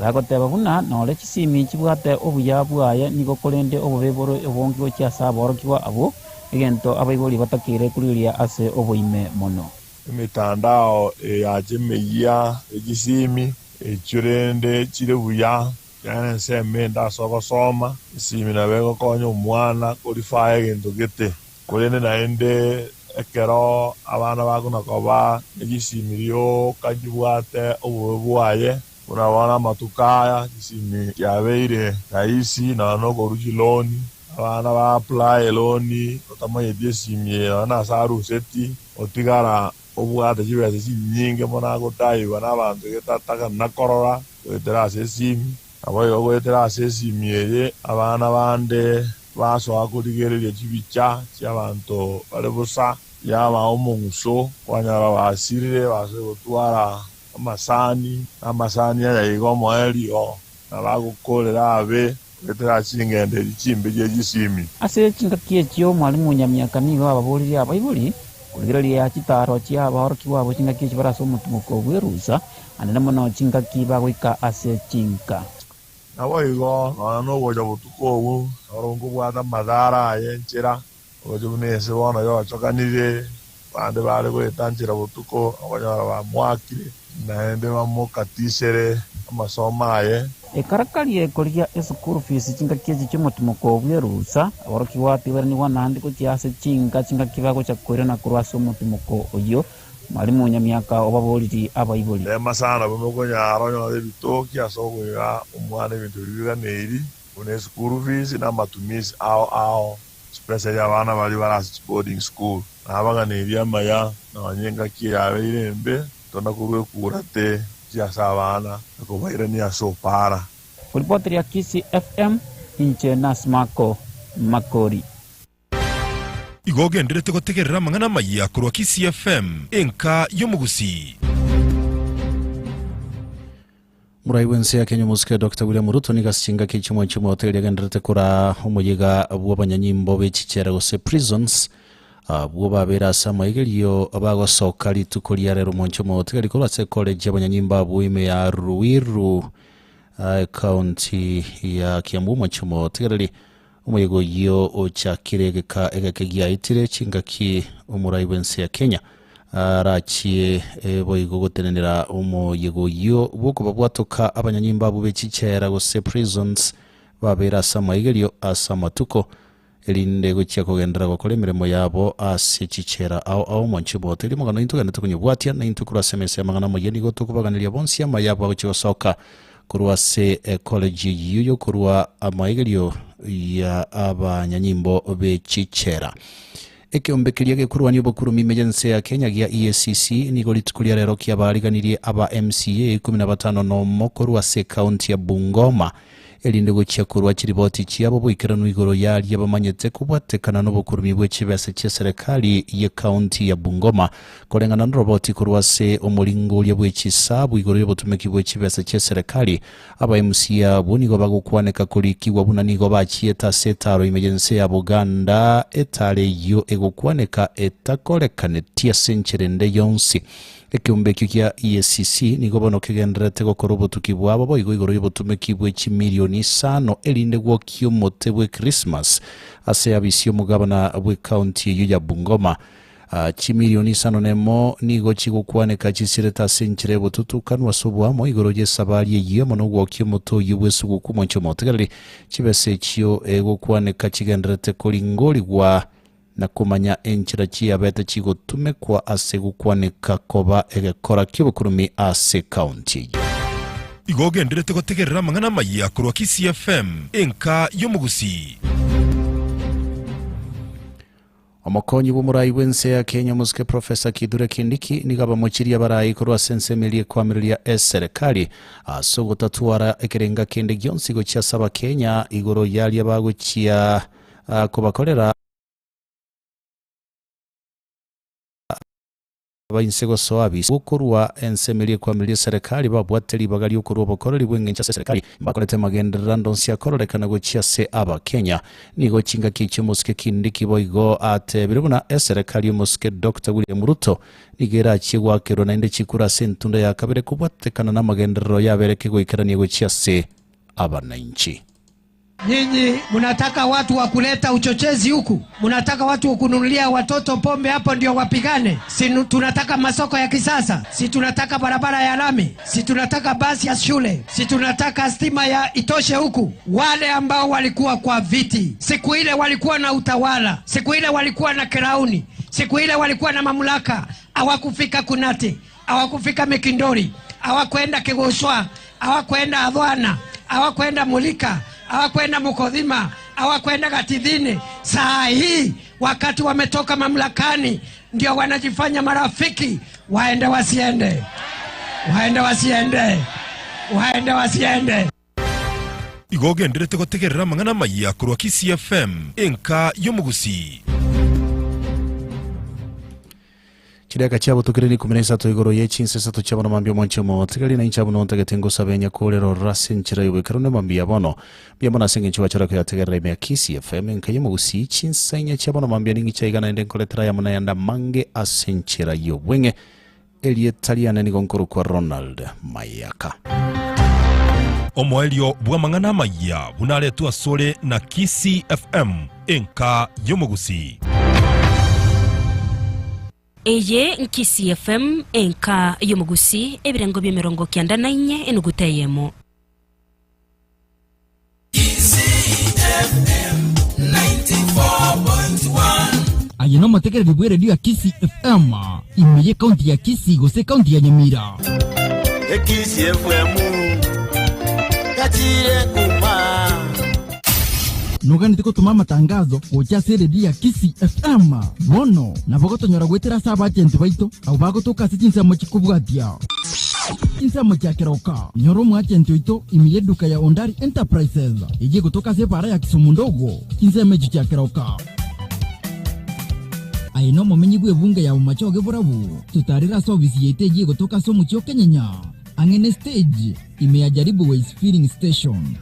Bagoteba buna nore chisimi chibwate obuya bwaye nigo korende obobe bore obonge gochia ase aborokigwa abwo, egento abaibori batakeire korigereria ase oboime mono. Emetandao eye yacha emeyia ye chisimi, echio rende chire buya, ekiagera ensemo ende ase ogosoma, esimi nabo egokonya omwana korifaya egento gete. Korende naende ekero abana bakona koba ne chisimi rioka chibwate obobe bwaye, buna bono amatuko aya chisimi chiabeire rahisi nonya nokorwa chiloni, abana ba apply eloni otamanyeti esimi eye nonya nase aruseti, otigara obwate chibesa chinyinge mono agodaiwa nabanto getataka nakorora goetera ase esimi. Naboigo goetera ase esimi eye abana bande basoa korigereria chibicha chi'abanto bare bosa, yaba omong'uso, kwanyora basirire basoe gotwara amasani, na amasani aya iga omoerio, na bagokorera abe goetera ase chingendo echi chimbe chie chisimi. Ase chingaki echio Mwalimu Nyamiaka nigo ababoririe abaibori korigereria chitaaro chi'abaorokigwa abwo chingaki echi bare ase omotimoko bw'erusa, Anene mono chingaki bagoika ase chinka. Naboigo nonya nogocha botuko obwo, noro nkobwata amadara aye enchera, oroche buna ense bono yochokanire. Bande bare goeta nchera botuko, okonyora bamoakire, naende bamokatisere amasomo aye. Ekarakarie korigia esukuru fees chingaki echi chi'omotimoko bw'erusa, aborokigwa tibarenigwa naende gochia ase chinka chingaki bagocha koirana korwa ase omotimoko oyio, Mwalimu Nyamiaka obaboriri abaibori. Rema sana buna okonyara onyore ebitoki ase okoira omwana ebinto biria biganeiri buna eschool fees na amatumisi ao ao especially abana baria bare ase chiboarding school. Nabaganeirie amaya nonye engaki eye yabeire embe tona korwa ekura te gochia ase abana na kobairania ase opara. Koripoteria Kisii FM, inche Nasmako Makori. Igo ogenderete gotegerera amang'ana amayia korwa Kisii FM, enka y'omogusii. Morai bw'ense ya Kenya omosike Doctor William Ruto nigo ase chingaki chimwe chimwe agendererete koraa omoyega bw'abanyanyimbo be chichera gose prisons abwo babeire ase amaigerio bagosoka rituko ria rero omonche omotigari korwa ase college y'abanyanyimbo abwo ime ya Ruiru ecounty ya Kiambu omonche omotigareri Omoyega oyio ochakire egeka egeke giaetire chingaki omorai bw'ense ya Kenya arachie boigo gotenenera omoyega oyio bw'okobabwatoka abanyanyimbo abwo be chichela gose prisons babeire ase amaigerio ase amatuko erinde gochia kogenderera gokora emeremo yabo ase chichela ao ao omonche bw'oteria omogano intwe togende tokonyobwatia naintwe korwa ase emesa y'amang'ana amayia nigo tokobaganiria bonsi amaya abo agochia gosoka Korwa ase ekoleji eyio y'okorua amaigerio ya abanyanyimbo be chichela. Ekeombe keria gekorwania obokurumi ime y'ense ya Kenya gia EACC nigo rituko ria rero kiabariganirie aba MCA ikomi na batano nomo korwa ase ekaunti ya Bungoma erinde gochia korwa chiriboti chiabo boikeranu igoro y'aria bamanyete kobwatekana nobokurumi bwe chibesa chia serikali y'ekaunti ya Bungoma Koreng'ana noroboti korwa ase omoringoria bwe chisabu igoro y'obotumeki bwe chibesa chi'eserekari, aba MCA abwo nigo bagokwaneka korikigwa buna nigo bachiete ase etaro ime y'ense ya Buganda, etaro eyio egokwaneka etakorekaneti ase enchera ende yonsi. Ekeombe ekio kia EACC nigo bono kegendererete gokora obotuki bwabo boigo igoro y'obotumeki bwe chimilioni isano erinde gwokia omote bwe Christmas ase abisi y'omogabana bw'ecounty eyio ya Bungoma. Chimilioni isano nemo nigo chigokwaneka chisirete ase enchera y'obotutukanu ase oboamo igoro y'esabari eyio amo nogwokia omote oyio bw'esuguku omonche omotegereri. Chibesa echio egokwaneka chigendererete koringorigwa na komanya enchera chiabete chigotumekwa ase gokwaneka koba egekora ki'obokurumi ase ekaunti eyio. Igo ogendererete gotegerera amang'ana amayia korwa Kisii FM, enka y'omogusii. Omokonyi bw'omorai bw'ense ya Kenya omosike Professor Kithure Kindiki nigo abamochirie abarai korwa ase ensemo eria ekoamireria eserekari ase ogotatwara ekerenga kende gionsi gochia ase abakenya igoro yaria bagochia kobakorera Abainse gosoa abise gokorwa ensemo eria ekwamireria eserekari babwate ribaga riokorwa obokoreri bw'engencho ase eserekari mbakorete amagenderero ande onsi akororekana gochia ase Abakenya. Nigo chingaki echio omosike Kindiki boigo atebire buna eserekari y'omosike Doctor William Ruto nigo erachie goakerwa naende chikura ase entunda ya kabere kobwatekana namagenderero yabere kegoikerania gochia ase abanainchi. Nyinyi mnataka watu wa kuleta uchochezi huku, mnataka watu wa kununulia watoto pombe hapo ndio wapigane. Si tunataka masoko ya kisasa, si tunataka barabara ya lami, si tunataka basi ya shule, si tunataka stima ya itoshe huku. Wale ambao walikuwa kwa viti siku ile walikuwa na utawala, siku ile walikuwa na kirauni, siku ile walikuwa na mamlaka, hawakufika Kunati, hawakufika Mikindori, hawakwenda Kigushwa, hawakwenda Adhwana, hawakwenda Mulika, hawakwenda Mukodhima, hawakwenda Gatithini. Saa hii wakati wametoka mamlakani, ndio wanajifanya marafiki. Waende wasiende, waende wasiende, waende wasiende. Igo ogenderete gotegerera amang'ana amayia korwa Kisii FM, enka y'omogusii. Chidaka chiabotukire ni 13 igoro ye chinsa isato chia bono mambia omonche omotigari na inche abwo ntagete ngosabe nyakorera ororo ase enchera y'oboikeranu ne mambia bono mbuya mono ase engencho gwachora koyategerera ime ya Kisii FM enka y'omogusii chinsa inye chia bono mambia ning'iche aiga naende nkoretera ayamo nayande amange ase enchera y'obweng'e Erieta riane nigo nkorokwa Ronald Mayaka. Omoerio bw'amang'ana amayia buna aretwe asore na Kisii FM, enka y'omogusii. Eye Nkisii FM, enka y'omogusii, ebirengo bi'emerongo kianda na inye enuguta eyemo. Aye nomotegereri bw'eredio ya Kisii FM, ime y'ekaunti ya Kisii gose ekaunti ya Nyamira. Ekisii FM gachire kuma. Noganete gotoma amatangazo gocha ase eredio ya Kisii FM? Bono nabo gotonyora goetera ase abagenti baito abwo bagotoka ase chinsemo chikobwatia. Chinsemo chia Keroka, nyora omoagenti oito ime y'eduka ya Ondari Enterprises eyio egotoka ase ebaara ya Kisumu Ndogo, chinsemo echio chia Keroka. Aye nomomenyi bw'ebunge ya Bomachoge Borabu, totarere ase obisi yaito eyio egotoka ase omochie o Kenyenya, ang'e ne stage, ime ya Jaribu Ways Filling Station.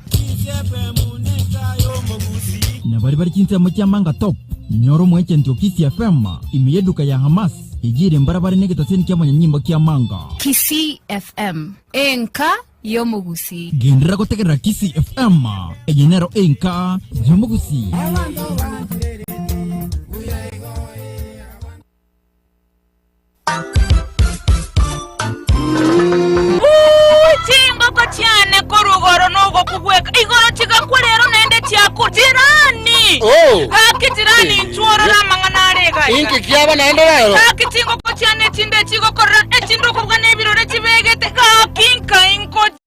Na baria bare chinsemo chia Manga Top, nyora omoagenti o Kisii FM ime y'eduka ya Hamas eyio ere mbarabare negetaseni ki'amanyanyimbo kia Manga. Kisii FM, enka y'omogusii. Genderera gotegerera Kisii FM, eye nero enka y'omogusii. Chingoko chiane korwa igoro nogokugweka igoro chigakwa rero naende chiakwa jirani. Oh. Gaki jirani inchuo orore amang'ana are iga iga. Inki kiaba naende rero? Gaki chingoko chiane echinde chigokorora echinde okobua nebirore chibegete gaki nkai nkochia.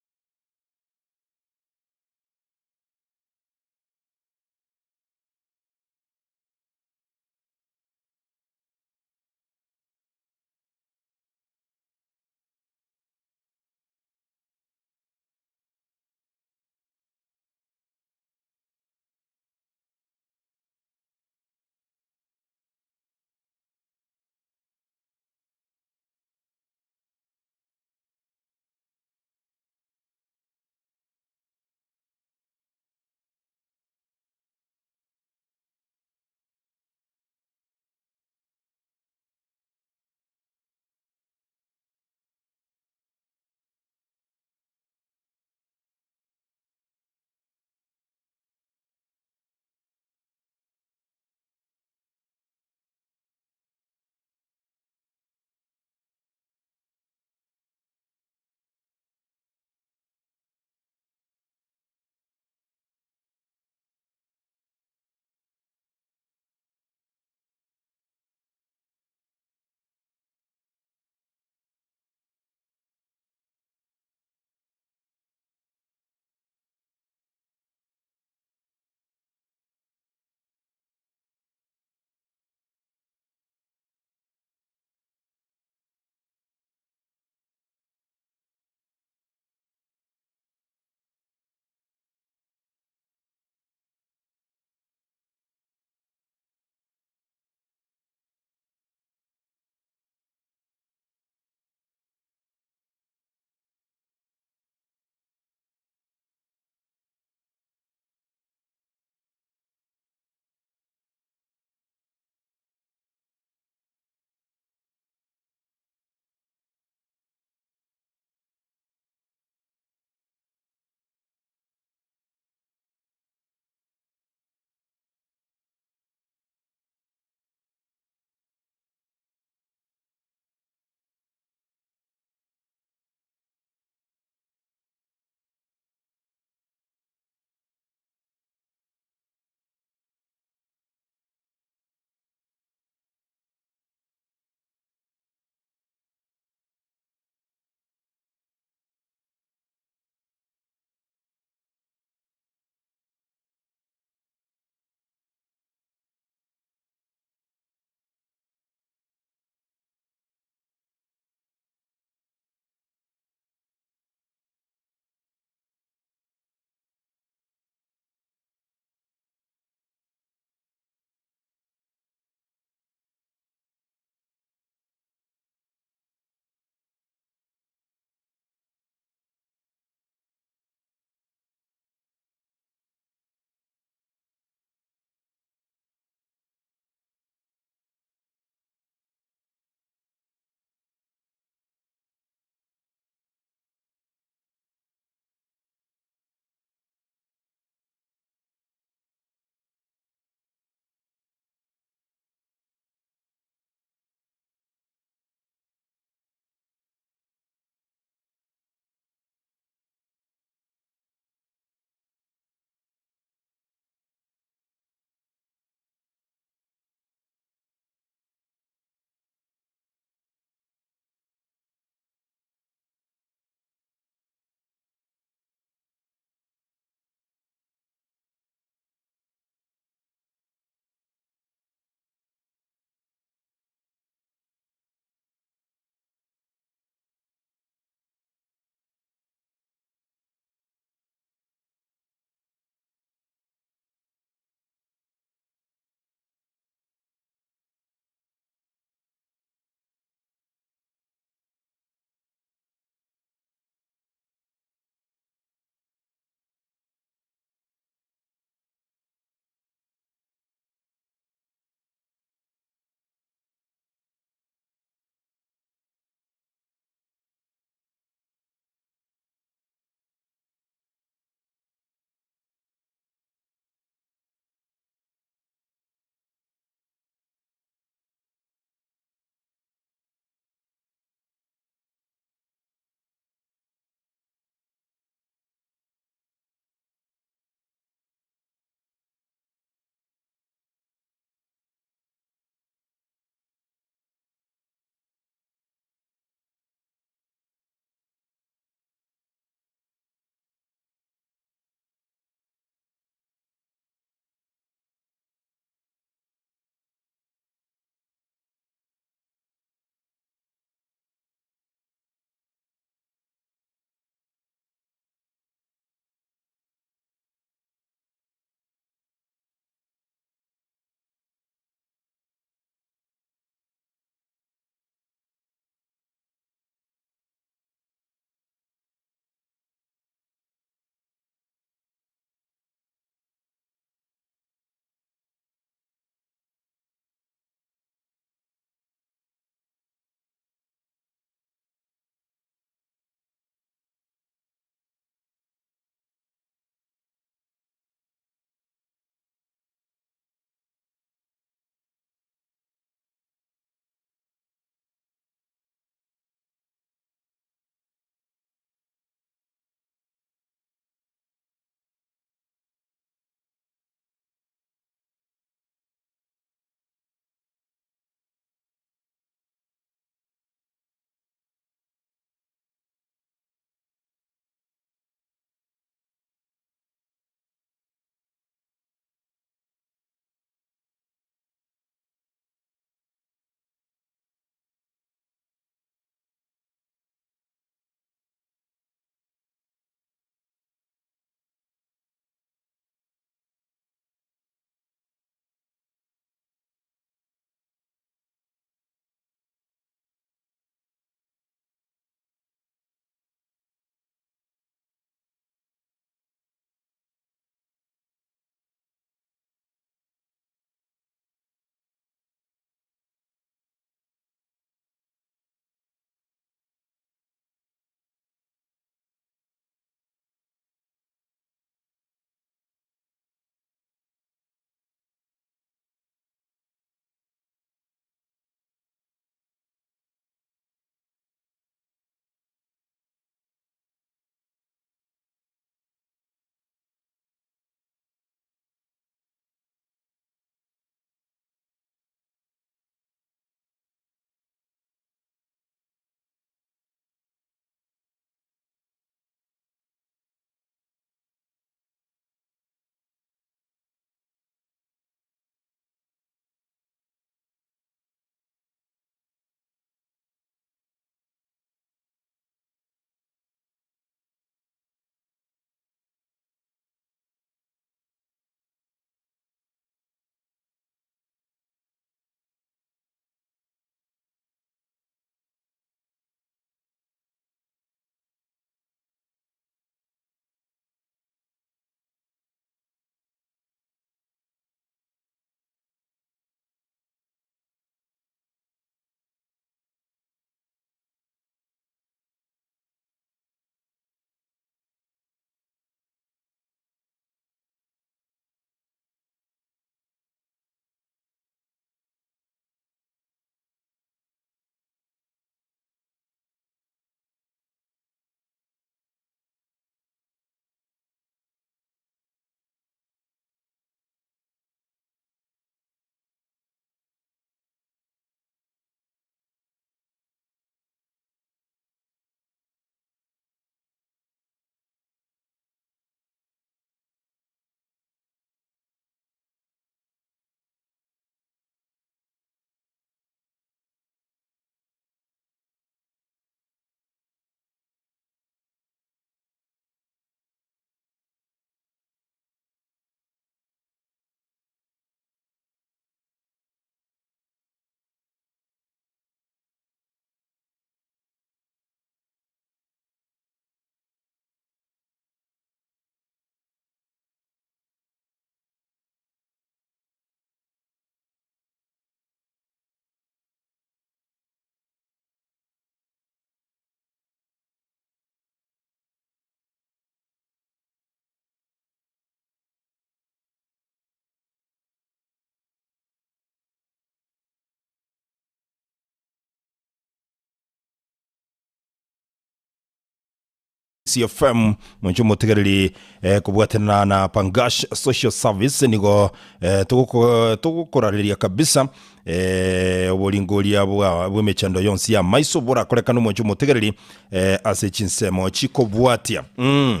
Kisii FM mwanche omotegereri eh, kobwaterana na Pangash Social Service nigo eh, togoko- togokorareria kabisa eh, oboringoria bwa bw'emechando yonsi ya maiso borakorekane omwanche omotegereri eh, ase chinsemo chikobwatia mm.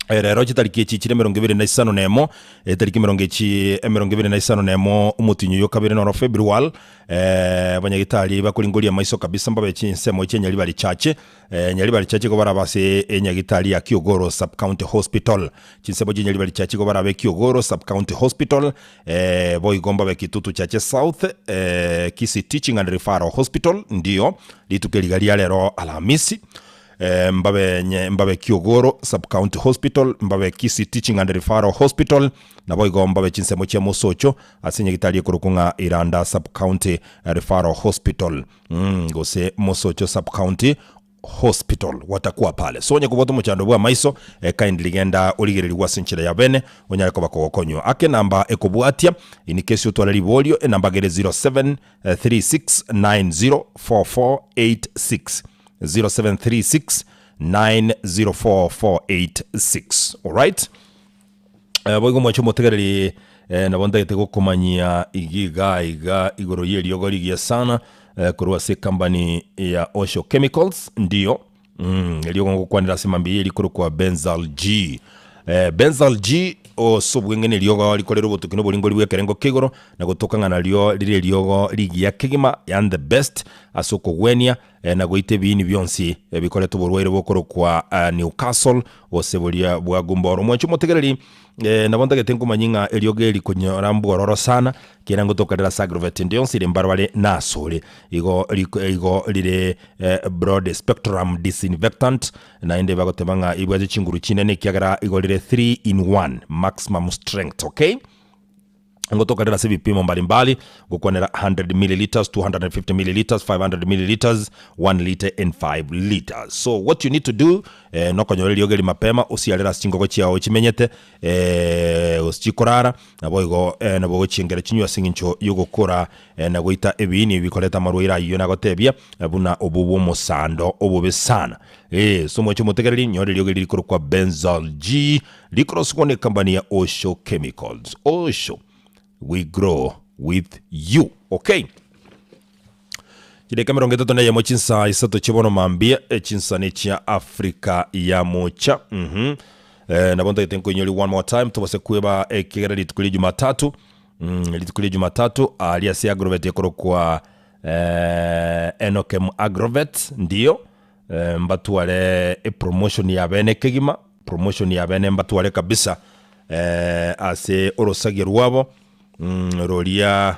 Eh, rero chitariki echi chire emerongo ebere na isano na emo, etariki emerongo echi emerongo ebere na isano na emo omotinyi oyo kabere noro February, eh, abanyagitari bakoringoria amaiso kabisa mbabe chinsemo chia Nyaribari Church, eh, Nyaribari Church igo barabe ase enyagitari ya Kiogoro Sub-County Hospital. Chinsemo chia Nyaribari Church igo barabe Kiogoro Sub-County Hospital, eh, boigo mbabe Kitutu Chache South, eh, Kisii Teaching and Referral Hospital, ndio rituko eriga ria rero Alhamisi. Eh, mbabe nye mbabe Kiogoro Sub-County Hospital, mbabe Kisii Teaching and Referral Hospital, naboigo mbabe chinsemo chia Mosocho ase nyagitari ekorokwa ng'a Iranda Sub-County Referral Hospital, mm, gose Mosocho Sub-County Hospital watakuwa pale. So onye kobwata omochando bw'amaiso, eh, kindly genda origererigwe ase enchera ya bene onyare koba kogokonywa. Ake enamba ekobwatia in case otware riborio, enamba gere 0736904486. 0736904486 alright. Eh, boigo mwache omotegereri eh, nabo ntagete gokomanyia iga iga iga igoro y'eriogo rigiya sana eh, korwa ase ekambani ya Osho Chemicals ndiyo mm, eriogo ngokwanera ase mambia eye rikorokwa Benzal G eh, Benzal G ose obweng'e neriogo rikorera obotuki na oboringori bw'ekerengo kia igoro na gotoka ng'a nario rire eriogo rigiya kegima yaani the best ase okogwenia na goita ebiini bionsi ebikoreta oborwaire bokorokwa Newcastle, gose boria bwa Gumboro. Mwanche omotegereri, nabo ntagete nkomanyie ng'a eriogi eri konyora mbwororo sana, kera ngotokarera ase agrovet ende yonsi ere mbarabare nasore. Igo riko igo rire broad spectrum disinfectant, naende bagoteba ng'a ibwate chinguru chinene ekiagera igo rire 3 in 1 maximum strength, okay? Ngotokarera ase ebipimo mbalimbali, gokwanera 100 milliliters, 250 milliliters, 500 milliliters, 1 litre and 5 liters. So what you need to do eh, nokonyora eriogi eri mapema osiarere ase chingogo chiao chimenyete eh, gose chikorara naboigo eh, nabo ogochiengera chinywe ase eng'encho yogokora eh, na goita ebiini bikoreta amarwaire ayio nagotebia eh, buna obwo bw'omosando obobe sana. Eh, so mwanche omotegereri nyora eriogi eri rikorokwa Benzal G Rikoroswa nekambani ya Osho Chemicals. Osho, we grow with you. Okay. Chideka 31 chinsaa isato chibono mambia eh, chinsa ne chia Africa ya mocha. Mhm. Eh, nabo ntagete nkoinyori one more time tobase kweba ekegera rituko ria Jumatatu. Rituko ria Jumatatu aria ase Agrovet ekorokwa eh, Enokem Agrovet ndio eh, mbatware epromotion ya bene kegima Promotion ya bene mbatware kabisa eh, ase orosagia rwabo mm, roria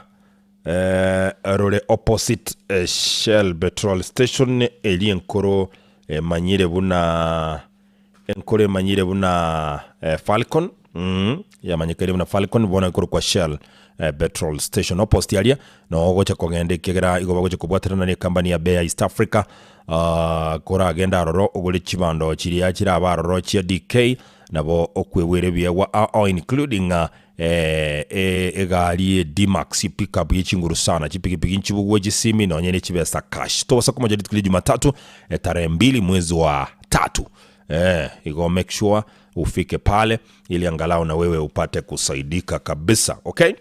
eh, rore opposite eh, Shell petrol station eria enkoro emanyire buna enkoro emanyire buna eh, Falcon mm, yamanyekaine buna Falcon bono ekorokwa Shell eh, petrol station opposite aria noo ogocha kogenda ekiagera igo bagocha kobwaterana na ekambani ya Bayer East Africa Ah, koragende aroro ogore chibando chiria chirabe aroro chia DK nabo okwegwera ebiegwa ao including ah, eh, eh, egari D-Max pickup ye chinguru sana chipigipigi nchibugwe chisimi nonye ne chibesa cash tobosa komocha rituko ria Jumatatu eh, tarehe mbili mwezi wa tatu eh, igo make sure ufike pale ili angalau na wewe upate kusaidika kabisa okay.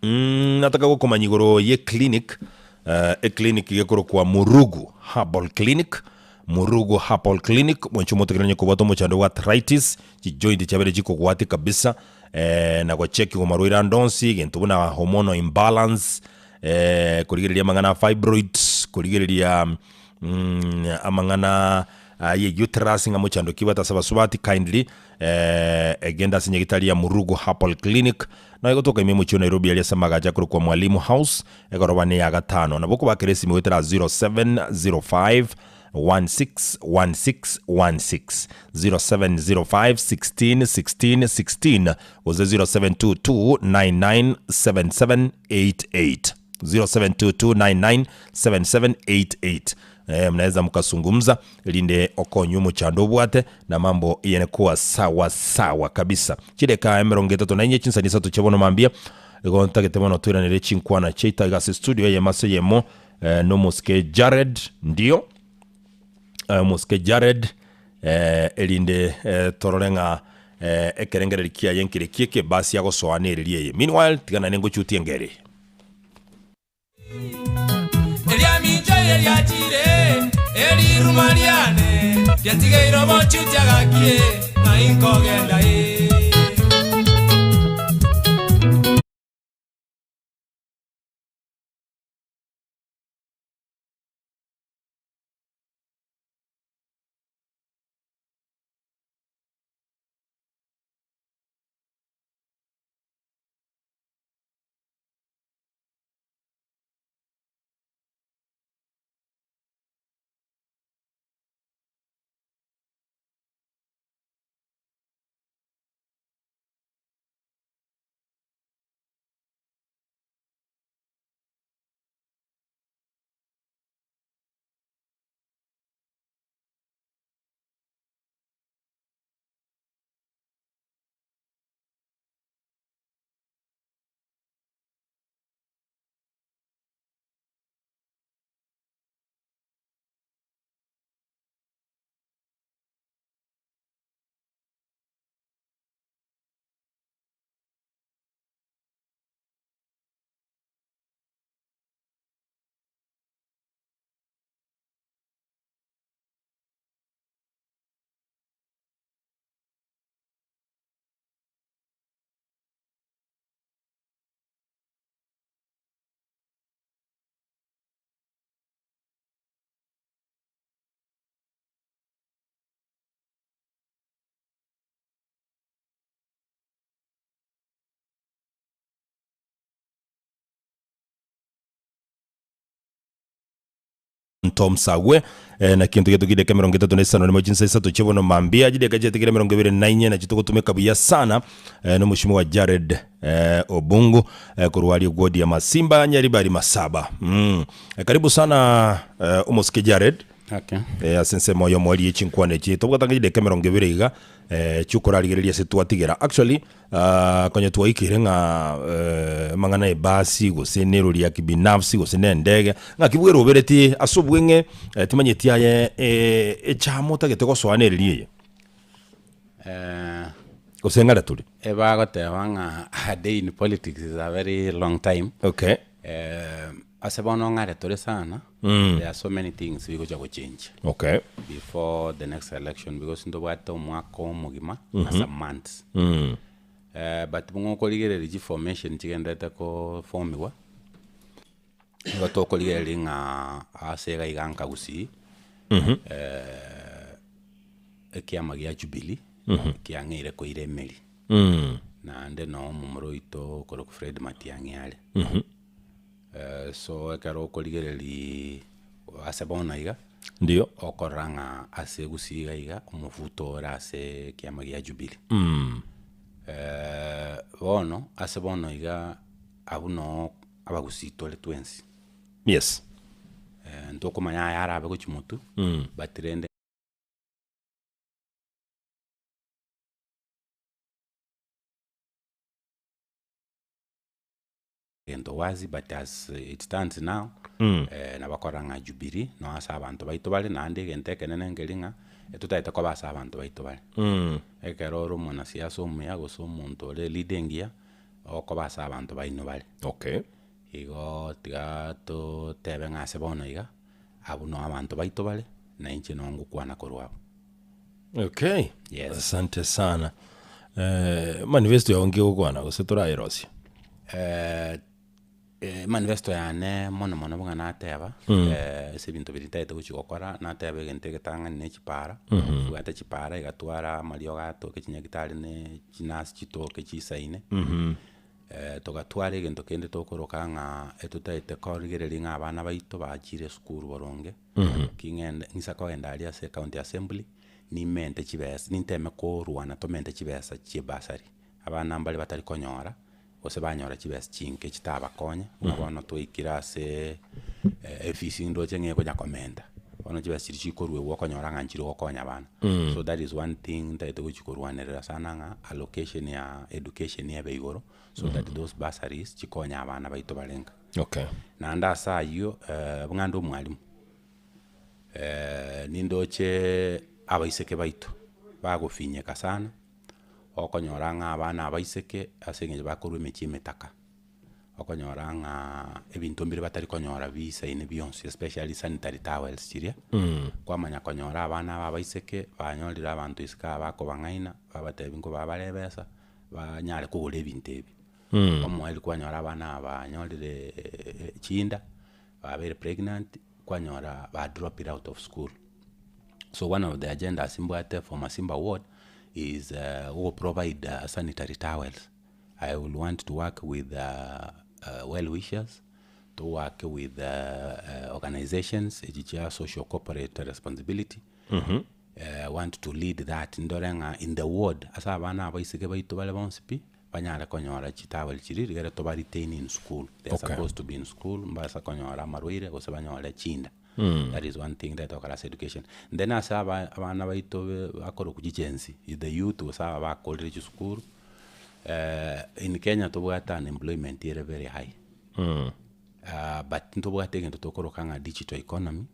Mm, nataka gokomanya igoro ye clinic eh, eclinic gekorokwa Murugu Herbal Clinic Murugu Herbal Clinic mwancho motegeranye kobwata omochando bwa arthritis chijoint chiabere chikogwati kabisa eh, na gocheki gomarwaire ande onsi egento buna hormonal imbalance eh, korigereria amang'ana a fibroids korigereria mm, amang'ana aye uterus ng'a mochando ki bwate ase abasubati kindly eh, egende ase nyagitari ya Murugu Herbal Clinic Naye gotoka ime emochie o Nairobi aria ase amagacho akorokwa Mwalimu House, egoroba neya gatano. Nabo okobakera esimi goetera 0705 161616, 0705 16 16 16, gose 0722 997788, 0722 997788. Eh, mnaweza mkasungumza rinde okonywe omochando obwate na mambo yene kuwa sawa sawa kabisa. Chideka 34 chinsani isato chia bono mambia igo ntagete bono toiranere chinkwana chiaito iga ase studio eyemo ase eyemo eh, nomosike Jared ndio eh, omosike Jared eh, erinde eh, torore ng'a eh, ekerengereri kiaye nkere ki eke basi agosoa nereri eye. Meanwhile, tiga naende ngochutie engeri. Eriamincha eye riachire, eriruma riane riatigeire obochutia gaki, ng'ai nkogenda ee. Tom Sagwe eh, na kinto geto kideka 35 nimo chinsa isato chibono mambia chideka chiatigire 24 nachi togotumeka buya sana eh, nomoshimo wa Jared eh, Obungu eh, korwa gwodi ya Masimba Nyaribari Masaba mm. eh, karibu sana eh, omosike Jared Okay. eh, ase ensemo ya omweri echinkwana echi tobwatanga chideka 20 iga eh, chiokorarigereria ase twatigera actually uh, konya twaikire ng'a eh, mang'ana ebasi gose na erori ya kibinafsi gose na endege ng'aki bwerobereti ase obweng'e eh, timanyeti aye eh, echama otagete gosoa na ereri eye Eh, gose ng'are tore ebagoteba ng'a a day in politics is a very long time. Okay. Eh, ase bono ng'are tore sana. Mm. There are so many things bigocha gochange. Okay. Before the next election because ntobwate omwaka omogima na Mhm. some months. Mm. Eh, but bung'okorigereria chiformation chigenderete koformiwa nigo tokorigereria ng'a ase iga iga nka Gusii Mhm. eh, ekiama gia Jubilee Mhm. kiang'eire koira emeri Mm. naende noo omomura oito okorokwa Fred Matiang'i are Mhm. eh, so ekero okorigereria ase bono iga Ndio. okorora ng'a ase Gusii iga iga omofuto ore ase ekiama gia Jubilee Mm. Eh, bono ase bono iga abwo noo abagusii tore twensi. Yes. Eh, ntokomanya aya arabe gochia motwe, Mm. but rende gento wazi but as it stands now Mm. eh, nabakorora ng'a Jubilee no ase abanto baito bare naende egento ekenene nkeri ng'a etotagete koba ase abanto baito bare. Mm. Ekero ore omwanasiasa omuya gose omonto ore leader engiya, okoba ase abanto baino bare. Okay. Igo tiga totebe ng'a ase bono iga, abwo noo abanto baito bare, na inche noo ngokwana korwa abwo. Okay. Yes. Asante sana. Eh, manifesto yao nki egokwana gose torayerosie? Eh, eh, manifesto yane mono mono buna nateba, Mm. eh, ase ebinto biria ntagete gochia gokora, nateba egento egetang'ani na echipara, Mhm. tobwate chipara igatwara amariogo atoke chinyagitari na chinurse chitoke chisaine. Mhm. Eh, togatwara egento kende tokoroka ng'a etotagete korigereria ng'a abana baito bachire esukuru boronge, Mhm. ki ng'ende ng'isa kogenda aria ase ecounty assembly, nimente chibesa ninteme korwana tomente chibesa chia ebasari. Abana mbare batari konyora, gose banyora chibesa chinke chitabakonye, buna bono twaikire ase efisi ndoche ng'a ekonya komenta, bono chibesa chiria chikoruegwa okonyora ng'a nchiri gokonya abana. Mm. So that is one thing ntagete gochia korwanerera sana ng'a allocation ya education ebe igoro, so that those bursaries chikonye abana baito bare nka. Okay. Naende ase ayio, buna inde omwalimu, nindoche. Abaiseke baito bagofinyeka sana, okonyora ng'a abana abaiseke ase eng'encho bakorwa emechie emetaka, okonyora ng'a ebinto mbire batari konyora bisaine bionsi especially sanitary towels chiria, kwamanya konyora abana aba abaiseke banyorire abanto isiko aba bakobang'aina, babatebia nkobaa bare ebesa, banyare kogora ebinto ebi. Omoerio kwanyora abana aba banyorire chinda, babeire pregnant, kwanyora ba dropire out of school. So one of the agendas mbwate for Masimba ward is ogoprovide sanitary towels. I will want to work with well wishers, to work with organisations echi chia social corporate responsibility, want to lead that ndore ng'a in the ward ase abana abaiseke baito bare bonsi pi, banyare konyora chitowel chiria rigere toba retain in school. They are supposed to be in school mbasa konyora amarwaire gose banyore chinda. That is one thing that togokora ase education. Then ase aba abana baito be bakorokwa chigenz, the youth gose aba bakorire chisukuru, in Kenya tobwate unemployment ere very high. But ntobwate egento tokoroka ng'a digital economy,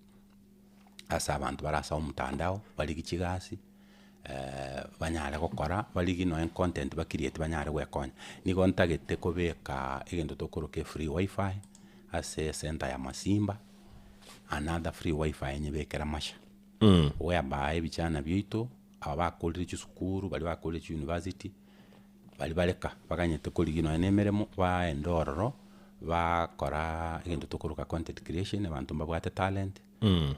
ase abanto bare ase omotandao, barigie chigasi, banyare gokora, barigie nonye content ba create banyare gwekonya. Nigo ntagete kobeka egento tokoroka efree wifi, ase ecenter ya Masimba, another free wifi nyebekere amasha, whereby ebichana biaito, aba bakorire chisukuru, baria bakorire chiuniversity, baria bare ka, baganyete korigia nonye na emeremo, baende ororo, bakoraa egento tokoroka content creation, abanto mbabwate talent,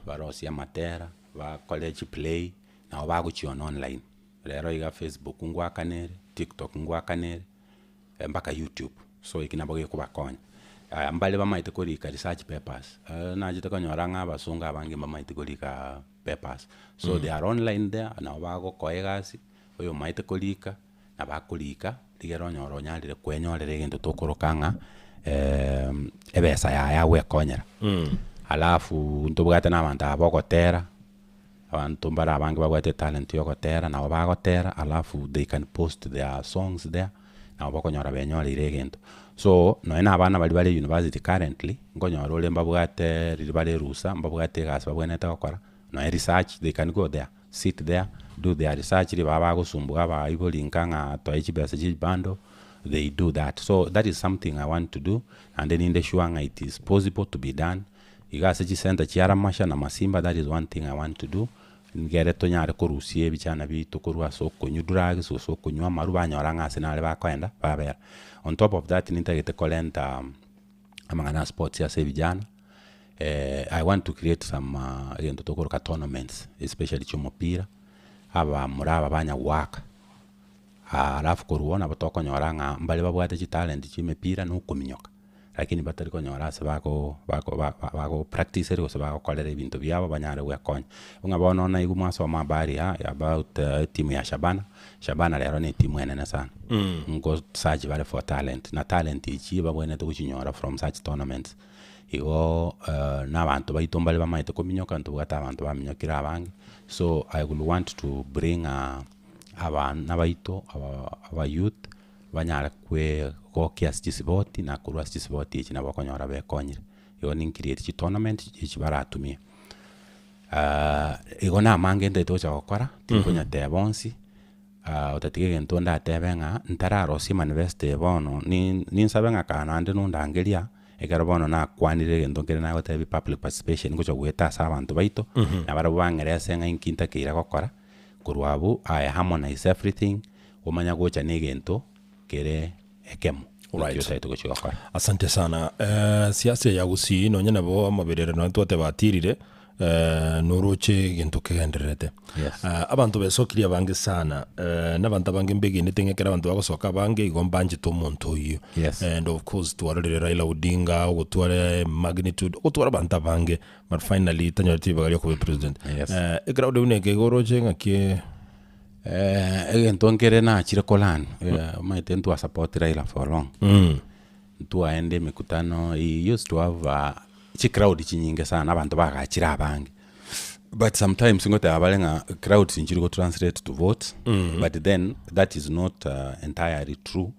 barosie amatera, bakore chiplay, nabo bagochiona online. Rero iga Facebook ngwakanere, TikTok ngwakanere, mpaka YouTube, so eki nabo gekobakonya. Aya mbare bamaete korika research papers, nachete konyora ng'a abasongo abange mbamaete korika papers, so they are online there, nabo bagokoa egasi, oyo omaete korika, nabo akorika, rigere onyore onyarire kwenyorera egento tokoroka ng'a ebesa yaye agwekonyera. Alafu ntobwate na abanto aba bogotera, abanto mbare abange babwate etalent ya ogotera nabo bagotera alafu they can post their songs there, nabo bakonyora benyoreire egento. So, nonye na abana baria bare university currently, nkonyora ore mbabwate riria bare erusa, mbabwate egasi babwenerete gokora, nonye research they can go there, sit there, do their research ribaga bagosumbua abaibori nka ng'a toe chibesa chia ebundle, they do that. So that is something I want to do, naende ninde sure ng'a it is possible to be done, Iga ase chisenta chia Ramasha na Masimba that is one thing I want to do, ngere tonyare korusia ebichana biaito korwa ase okonywa drugs gose okonywa amarwa banyora ng'a ase nare bakoenda babera. On top of that nintagete korenta amang'ana a sports ase ebijana, I want to create some egento tokoroka tournaments especially chia omopira, abamura aba banya goaka, alafu korwa oo nabo tokonyora ng'a mbare babwate chitalent chia emepira na okominyoka. Lakini batari konyora ase bako bako ba bago practice gose bagokorera ebinto biabo banyare gwekonya. Buna bono naigwa mwasoma habari ya about etimu ya Shabana, Shabana rero na etimu enene sana, nko search bare for talent, na talent echi babwenerete gochinyora from such tournaments. Igo na abanto baito mbare bamaete kominyoka, ntobwate abanto baminyokire abange, so I will want to bring abana baito aba aba youth. Banyare kwegokia ase chisiboti, na korwa ase chisiboti echi nabo okonyora bekonyire. Igo nincreate chitournament echi baratumie. Igo namange ntagete gocha gokora, tinkonyateba onsi, otatiga egento ndatebe ng'a ntararosia emanifesto eye bono, ni- ninsabe ng'a kaa naende nondangeria, ekero bono nakwanire egento nkere nagotebia public participation ngocha goeta ase abanto baito, nabarabwo bang'erese ng'a inki ntakeire gokora, Korwa abwo I harmonize everything, omanya gocha na egento kere ekemo Right. ekio otagete gochia gokora. Asante sana. Eh, siasa ya Gusii nonye nabo amaberero nonye twateba atirire eh, noroche egento kegendererete. Yes. Eh, abanto besokirie abange sana eh, na abanto abange mbegenete ng'a ekero abanto bagosoka abange igo mbanchete omonto oyio. Yes. And of course twarorire Raila Odinga ogotwara magnitude ogotwara abanto abange But finally tanyoreti ribaga ria koba president. Yes. Eh, ecrowd buna eke igo oroche ng'aki Eh, egento nkere nachire kolearn eh, omanyete ntwa support Raila for long Mm. ntwaenda emekutano he used to have uh, chicrowd chinyinge sana abanto bagachire abange but sometimes ngoteba bare ng'a crowds nchiri gotranslate to votes Mhm. but then that is not uh, entirely true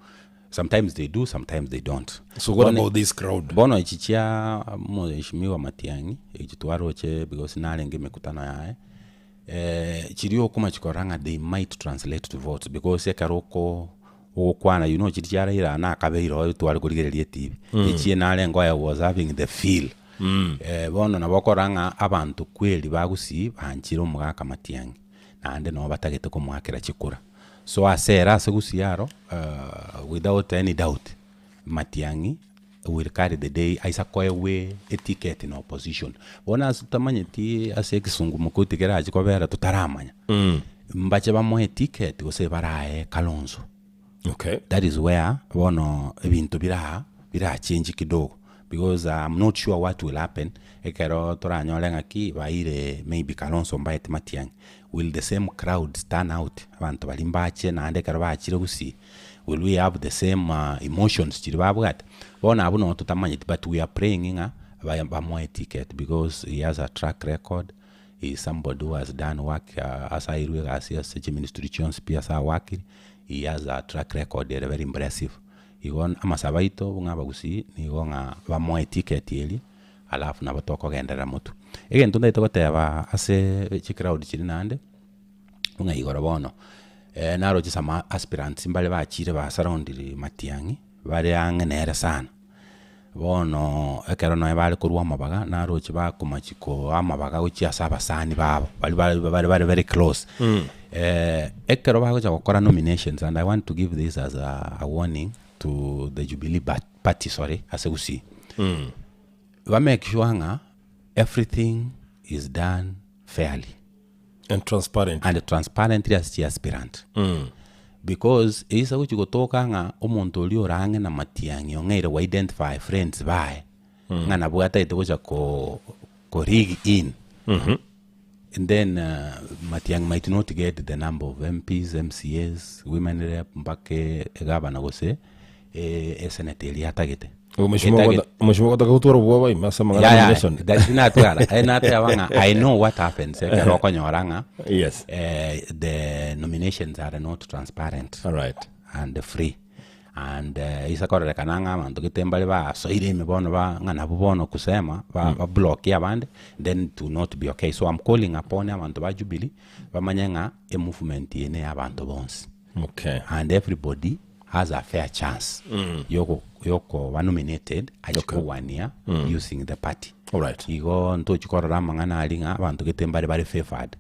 Sometimes they do, sometimes they don't. So what Bono- about this crowd? Bono echi chia mheshimiwa Matiang'i, echi twaroche because narenge emekutano yaye, Chiria okomanya korora ng'a they might translate to votes because ekero oko ogokwana you know chiria chia Raila na akabeire oo tware korigereria etibi, echie narenge I was having the feel. Bono nabo okorora ng'a abanto kweri ba Gusii banchire omogaka Matiang'i, naende nabo batagete komoakera chikura. So ase ere ase Gusii aro without any doubt Matiang'i will carry the day aisa koegwa eticket na opposition. Bono ase totamanyeti ase ekesungumukuti kerachi kobera totaramanya, mbache bamoe eticket gose barae Kalonzo. Okay. That is where bono ebinto bira birachange kidogo because I'm not sure what will happen ekero toranyore ng'aki baire maybe Kalonzo mbaete Matiang'i, will the same crowds turn out abanto baria mbache naende ekero bachire gusii will we have the same emotions chiria babwate? Bono abwo noo totamanyeti but we are praying ng'a ba bamoe ticket because he has a track record, he is somebody who has done work ase airwe egasi ase chiministry chionsi pi ase awakire, he has a track record ere very impressive. Igo amasabo aito buna abagusii nigo ng'a bamoe ticket eria alafu nabo tokogenderera motwe. Egento ntagete goteba ase chicrowd chiria naende, buna igoro bono, naroche some aspirants mbare bachire basurroundire Matiang'i, bare ang'e nere sana. Bono ekero nonye bare korwa amabaga, naroche bakomachi koa amabaga gochia ase abasani babo, baria bare bare bare very close. Ekero bagocha gokora nominations and I want to give this as a warning to the Jubilee party sorry, ase Gusii. Ba make sure ng'a everything is done fairly. And transparently. And transparently ase chiaspirant. Because eisa gochi gotoka ng'a omonto oria ore ang'e na matiang'i ong'eire go identify friends baye, ng'a nabwo atagete gocha ko ko rig in, and then matiang'i might not get the number of MPs, MCAs, women rep mpaka egavana gose esenate eria atagete. Mheshimiwa Etagete- Mheshimiwa gotaka gotwara obwoba ime ase amang'ana Yeah, yeah, nomination. that natwara eh, nateba ng'a I know what happens ekero okonyora ng'a Yes. eh, the nominations are not transparent All right. and free and eh, isa kororekana ng'a abanto gete mbare basoire ime bono ba ng'a nabwo bono kusema ba, ba block abande then it will not be okay so I'm calling upon abanto ba Jubilee bamanye ng'a emovement eye ne ya abanto bonsi Okay. and everybody has a fair chance yoko yokoba nominated achi kogwania using the party Alright. igo ntochi korora amang'ana aria ng'a abanto gete mbare bare favored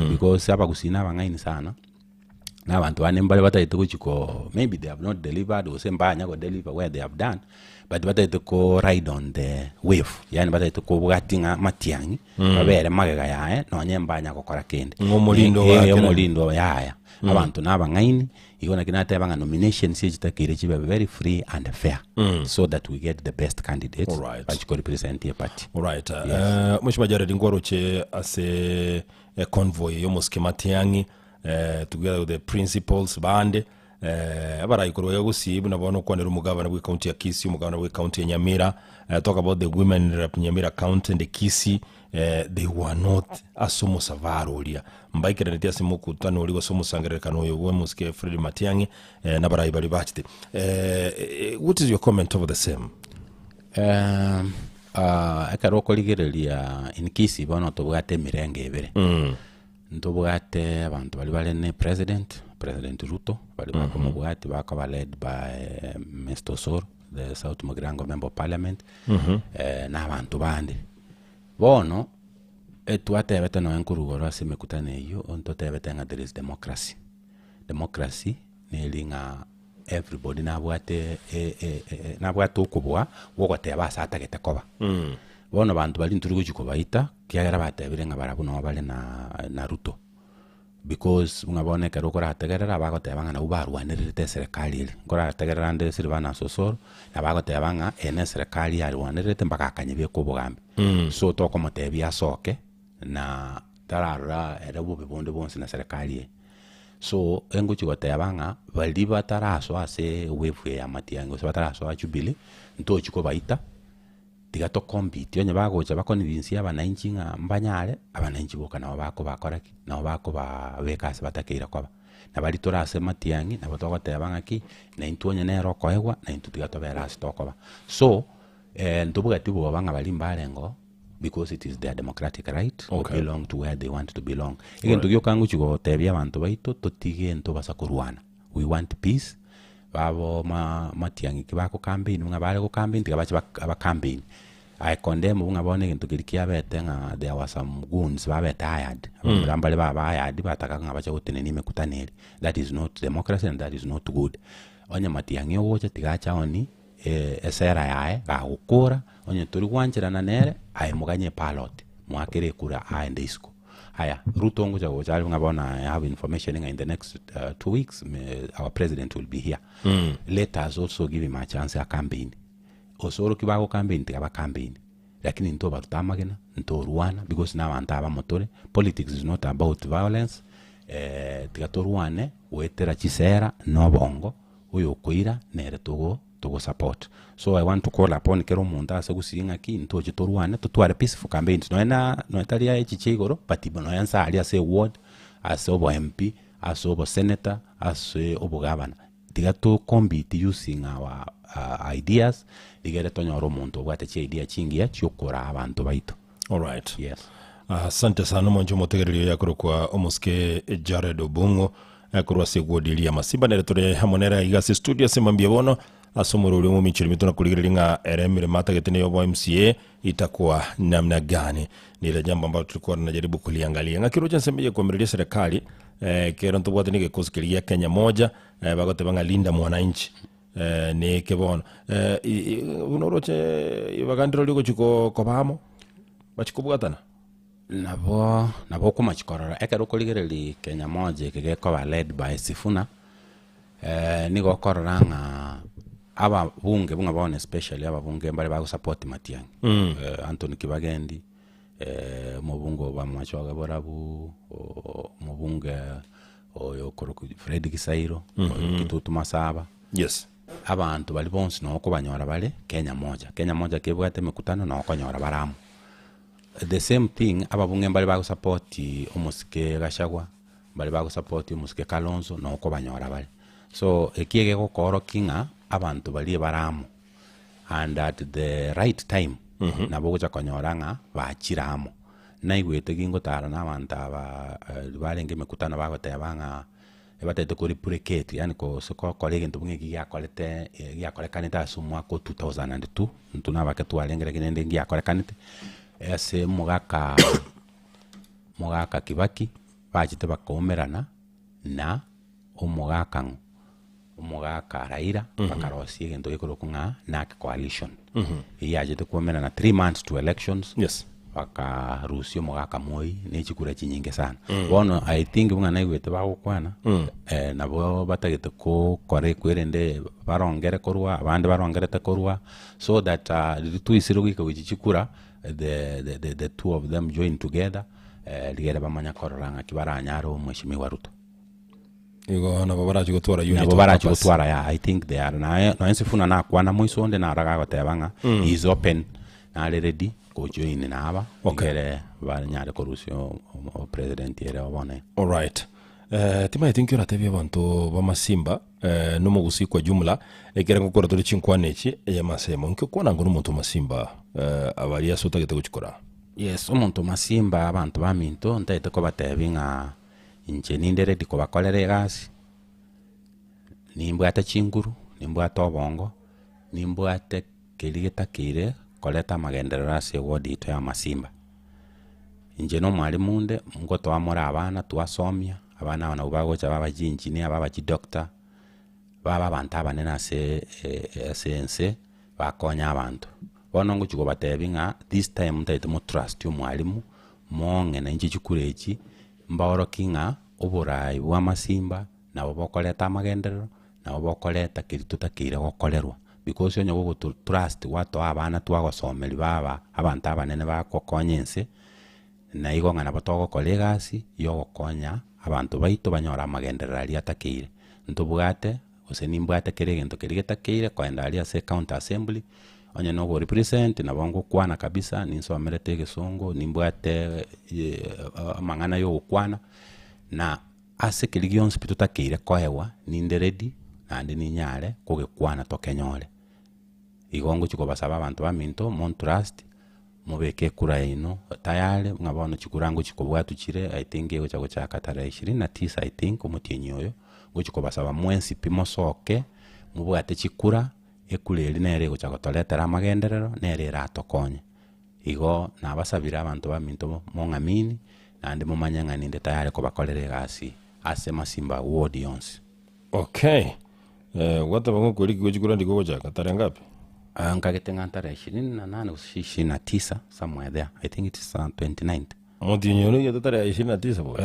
because abagusii na abang'aini sana na abanto bande mbare batagete gochi ko maybe they have not delivered gose mbanya go deliver where they have done but batagete ko ride on the wave yaani batagete kobwati ng'a matiang'i babere magega yaye nonye mbanya gokora kende Ng'a omorindo Eh, eh, ogakera. omorindo yaya abanto na abang'aini igo naki nateba ng'a nominations echitakeire chibe very free and fair so that we get the best candidates Alright. bachi korepresent eparty Alright. Eh, Mheshimiwa Jared nkwaroche ase eh, convoy y'omosike Matiang'i eh, together with the principals bande eh, abarai korwa iga Gusii buna bono okwanera omogavana bwe county ya Kisii omogavana bwe county ya Nyamira eh, talk about the women rep Nyamira county and Kisii eh, they were not ase omosafara oria mbaikeraneti ase mokutano oria gose omosangererekano oyo bwa omosike Fred Matiang'i eh, na abarai baria bachete eh, eh, what is your comment over the same Um, ah, ekero okorigereria in Kisii bono tobwate emirenge ebere ntobwate abanto baria bare ne president, President Ruto, baria bakomobwati bakoba led by Mr Osoro the South Mugirango member of parliament na abanto bande. Bono etwatebete nonye nkorwa igoro ase emekutano eywo ntotebete ng'a there is democracy. Democracy neri ng'a everybody nabwate e- e- e- nabwate okobua gwogoteba ase atagete koba. Bono banto baria ntori gochia kobaita kiagera batebire ng'a barabwo nabo bare na na Ruto. Because buna bono ekero okorategerera bagoteba ng'a nabwo barwanererete eserekari eria. Nkorategerera ande Silvanus Osoro, nabo agoteba ng'a eye na eserekari yarwanererete mpaka akanyebeka obogambi. So tokomotebia asoke na tararora ere bobe bonde bonsi na serikali eye. So engochi goteba ng'a baria batarasoa ase wave eye ya Matiang'i gose batarasoa Jubilee, ntochi kobaita, tiga to compete onye bagocha baconvince abananchi ng'a mbanyare, abananchi boka nabo bakobakora ki? Nabo bakobabeka ase batakeire koba. Na baria tore ase Matiang'i nabo togoteba ng'aki, naintwe onye nere okoegwa, naintwe tiga tobere ase tokoba. So, ntobwati bwoba ng'a baria mbarenge oo. Because it is their democratic right Okay. belong to where they want to belong. Egento gioka ngochi gotebia abanto baito totige ntobasa korwana. We want peace, babo ma matiang'i ki bako campaign buna bare go campaign tiga bache bak aba campaign. I condemn buna bono egento keria kiabete ng'a there was some goons babete hired, abamura mbare baba hired bataka ng'a bache gotenenia emekutano eria. That is not democracy and that is not good. Onye matiang'i ogocha tiga ache aoni esera yaye gagokora, onye tori gwancherana nere aye moganye eballot, moakere ekura aende isiko. Aya, Ruto ngocha gocha are buna bono I have information ng'a in the next 2 weeks our president will be here. Let us also give him a chance a campaign. Osoroki bago campaign tiga ba campaign, lakini ntobaruta amagena, ntorwana because na abanto abamo tore, politics is not about violence, tiga torwane goetera chisera na obongo, oyokoira nere togo togo support. So I want to call upon kera omonto ase gusii ng'aki ntoche torwane totware peaceful campaigns nonya na nonya tari echi chia igoro but nonya nsa aria ase eward, ase obo MP, ase obo senator, ase obogavana. Tiga to compete using our ideas rigere tonyore omonto obwate chiidea chingiya chiokoraa abanto baito. Alright. Yes. Asante sana omonche omotegereri oyo akorokwa omosike Jared Obong'o korwa ase eward eria ya Masimba nere tore amo nere iga ase studio ase mambia bono ase omorori omominchori ominto nakorigereria ng'a ere emeremo atagete neyo obo MCA itakuwa namna gani nire jambo ambalo tulikuwa tunajaribu kuliangalia ng'aki roche ensemo eye ekomereria serikali ekero ntobwate na egekosi keria gia Kenya moja bagoteba ng'a linda mwananchi neke bono buna oroche ibaga ndire ogochi koba amo bachi kobwatana. Nabo nabo okomachi korora ekero okorigereria Kenya Moja eke gekoba led by Sifuna, nigo okorora ng'a ababunge buna bono especially ababunge mbare bagosupport Matiang'i. Anthony Kibagendi, omobunge o Bamachoge Borabu, omobunge oyo okorokwa Fred Gisairo, oyo Kitutu Masaba. Yes. Abanto baria bonsi noo okobanyora bare Kenya Moja. Kenya Moja kebwate emekutano noo okonyora bare amo. The same thing ababunge mbare bagosupport omosike Gachagua, mbare bagosupport omosike Kalonzo noo okobanyora bare. So eki egegokoorokia ng'a abanto baria bare amo and at the right time nabo ogocha konyora ng'a bachire amo. Naigwete gingotara na abanto aba barenge emekutano bagoteba ng'a ebatagete ko replicate yaani gose gokora egento buna eki giakorete giakorekanete ase omwaka o 2002, intwe nabake twarenge lakini rende ngiakorekanete, ase omogaka mogaka Kibaki, bachete bakaumerana na omogaka ng'o? Omogaka Raila, bakarosia egento gekorokwa ng'a NARC coalition. Eyio yachete koumerana 3 months to elections, Yes. bakarusia omogaka Moi na echikura chinyinge sana. Bono I think buna naigwete bagokwana, nabo batagete kokora ekwerende barongere korwa, abande barongerete korwa, so that riria twaisire goika gochia chikura, the two of them join together, rigere bamanya korora ng'aki baranyare omweshimiwa Ruto. Igo nabo barachi gotwara unity Nabo of barachi purpose. gotwara ya I think they are naye nonya Sifuna nakwana moiso onde naro agagoteba ng'a he is open nare ready gojoin na aba Okay. egere banyare korusia o president ere bono iga. Alright. Timanyeti nki oratebie abanto b'amasimba na omogusii kwa jumla ekere ngokora tore chinkwana echi ey'amasemo nki okwana ngo nomonto omasimba abaria ase otagete gochikora? Yes, omonto omasimba abanto baminto ntagete kobatebia ng'a inche ninde ready kobakorera egasi, nimbwate chinguru, nimbwate obongo, nimbwate keria getakeire koreta amagenderero ase eward yaito ya masimba. Inche na omwalimu onde, ngotoa more abana twasomia, abana aba nabwo bagocha baba chiengineer, baba chidoctor, baba abanto abanene ase ase ense, bakonya abanto. Bono ngochi kobatebia ng'a this time ntagete motrust omwalimu, mong'e na inche chikura echi, mbaorokie ng'a oborai bwa amasimba nabo bokoreta amagenderero, nabo bokoreta keria totakeire gokorerwa. Because onye gogoto trust gwatoa abana twagosomeria baba abanto abanene bagokonya ense, na igo ng'a nabo togokora egasi ya ogokonya abanto baito banyore amagenderero aria atakeire. Ntobwate gose nimbwate kera egento keria getakeire koenda aria ase county assembly, onye na ogorepresent nabo ngokwana kabisa, ninsomerete egesongo, nimbwate amang'ana ya ogokwana, na ase keria gionsi pi totakeire koewa, ninde ready naende ninyare kogekwana tokenyore. Igo ngochi kobasaba abanto baminto montrust. Mobeke ekura yaino tayari, ng'a bono chikura ngochi kobwatwa chire, I think egocha gochaka tarehe ishirini na tisa I think omotienyi oyo, ngochi kobasaba mwensi pi mosoke, mobwate chikura, ekura eria nere egocha gotoretera amagenderero, nere eratokonye. Igo nabasabire abanto baminto mong'amini, naende momanye ng'a ninde tayari kobakorera egasi ase Masimba ward yonsi. Okay, eh, gwateba ng'a okoriki gwe chikura ndiko ogochaka tarehe ngapi? Ah, nkagete ng'a tarehe ishirini na nane gose ishirini na tisa somewhere there, I think it is 29th. Omotienyi one oigete tarehe ishirini na tisa bono?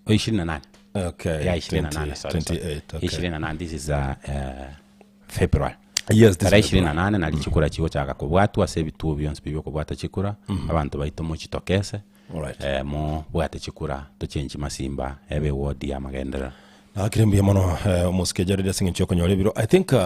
Oh, ishirini na nane. Okay, Yeah, 28, sorry, sorry. 28, okay. 28, this is February. Yes, this Tarehe ishirini na February. nane nari chikura chigochaka kobwatwa ase ebituo bionsi pi biokobwata chikura, abanto baito mochitokese, Alright. eh, mobwate chikura tochenchi masimba ebe eward ya amagenderero. Nakire mbuya mono eh, omosike Jared ase eng'encho yokonyora ebiro. I think uh,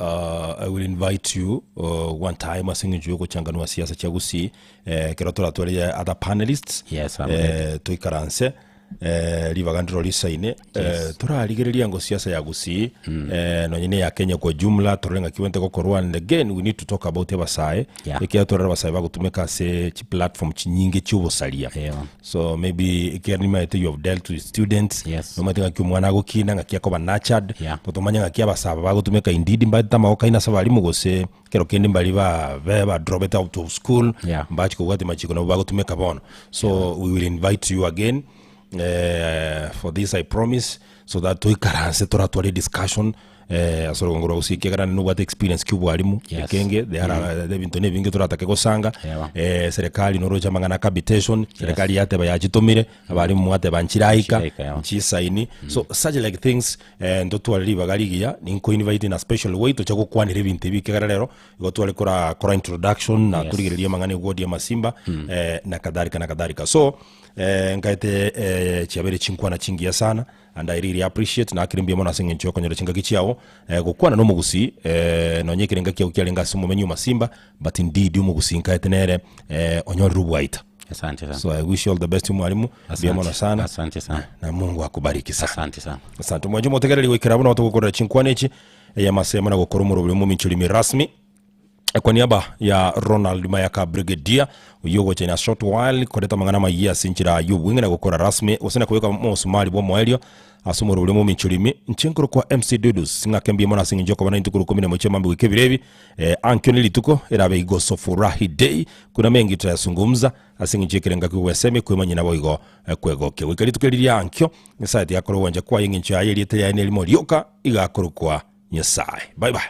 uh, I will invite you uh, one time ase eng'encho yogochanganua siasa chia Gusii eh, ekero toratware other panelists Yes, I'm eh, toikaranse eh, ribaga ndiro risaine eh, Yes. torarigereria ngo siasa ya Gusii eh, nonye ne ya Kenya kwa jumla torore ng'aki bwente gokorwa and again we need to talk about abasae Yeah. ekiagera torore abasae bagotumeka ase chiplatform chinyinge chiobosaria Yeah. so maybe ekiagera nimaete you have dealt with students Yes. nomanyete ng'aki omwana agokina ng'aki akoba nurtured Yeah. totomanye ng'aki abasae aba bagotumeka indeed mbaetete amagoko aino ase abalimu gose ekero kende mbari ba be ba drop out of school Yeah. mbachi kobwatia amachiko nabo bagotumeka bono so we will invite you again eh, for this i promise so that toikaranse toratware discussion eh, ase orogongo rwa gusii ekiagera nobwate experience kia obwarimu Yes. ekenge there are ebinto na ebinge toratake gosanga Ewa. eh, serikali noroche amang'ana a capitation serikali yateba yachitomire abarimu mwateba nchiraika Nchiraika, ewa. nchisaini so such like things eh, ntotware ribaga rigiya ninko invite in a special way toche gokwanera ebinto ebi ekiagera rero igo tware kora kora introduction na Yes. torigereria amang'ana eward ya masimba eh, na kadhalika na kadhalika so eh, nkaete eh, chiabere chinkwana chingiya sana and I really appreciate nakire mbuya mono ase eng'encho yokonyora chingaki chiao eh, gokwana na omogusii eh, nonye ekere engaki yao kiarenge ase omomenyi o masimba but indeed omogusii nkaete nere eh, onyorire obwaita Asante sana. so I wish you all the best mwalimu mbuya mono sana Asante sana. na Mungu akubariki sana Asante sana. asante mwanche motegereri goikera buna togokorera chinkwana echi eyamasemo na gokora omorobori omominchorimi rasmi Kwa niaba ya Ronald Mayaka Brigadier oyio ogocha in a short while koreta amang'ana amayia ase enchera y'obweng'e na gokora rasmi gose na kobeka omosumari bw'omoerio ase omorobori omominchorimi inche nkorokwa MC Dudus ng'ake mbuya mono ase eng'encho y'okoba naintwe korwa ikomi na mochie mambi goika ebiro ebi eh, ankio ne rituko erabe igosofurahi day kuna mengi tutayasungumza ase eng'encho y'ekerenga ki'ogwesemi kwemanyia naboigo eh, kwegokia goika rituko eri ria ankio Nyasaye tigakora ogwancha kwaye eng'encho yaye erieta riaye nerimo rioka igakorokwa Nyasaye bye bye.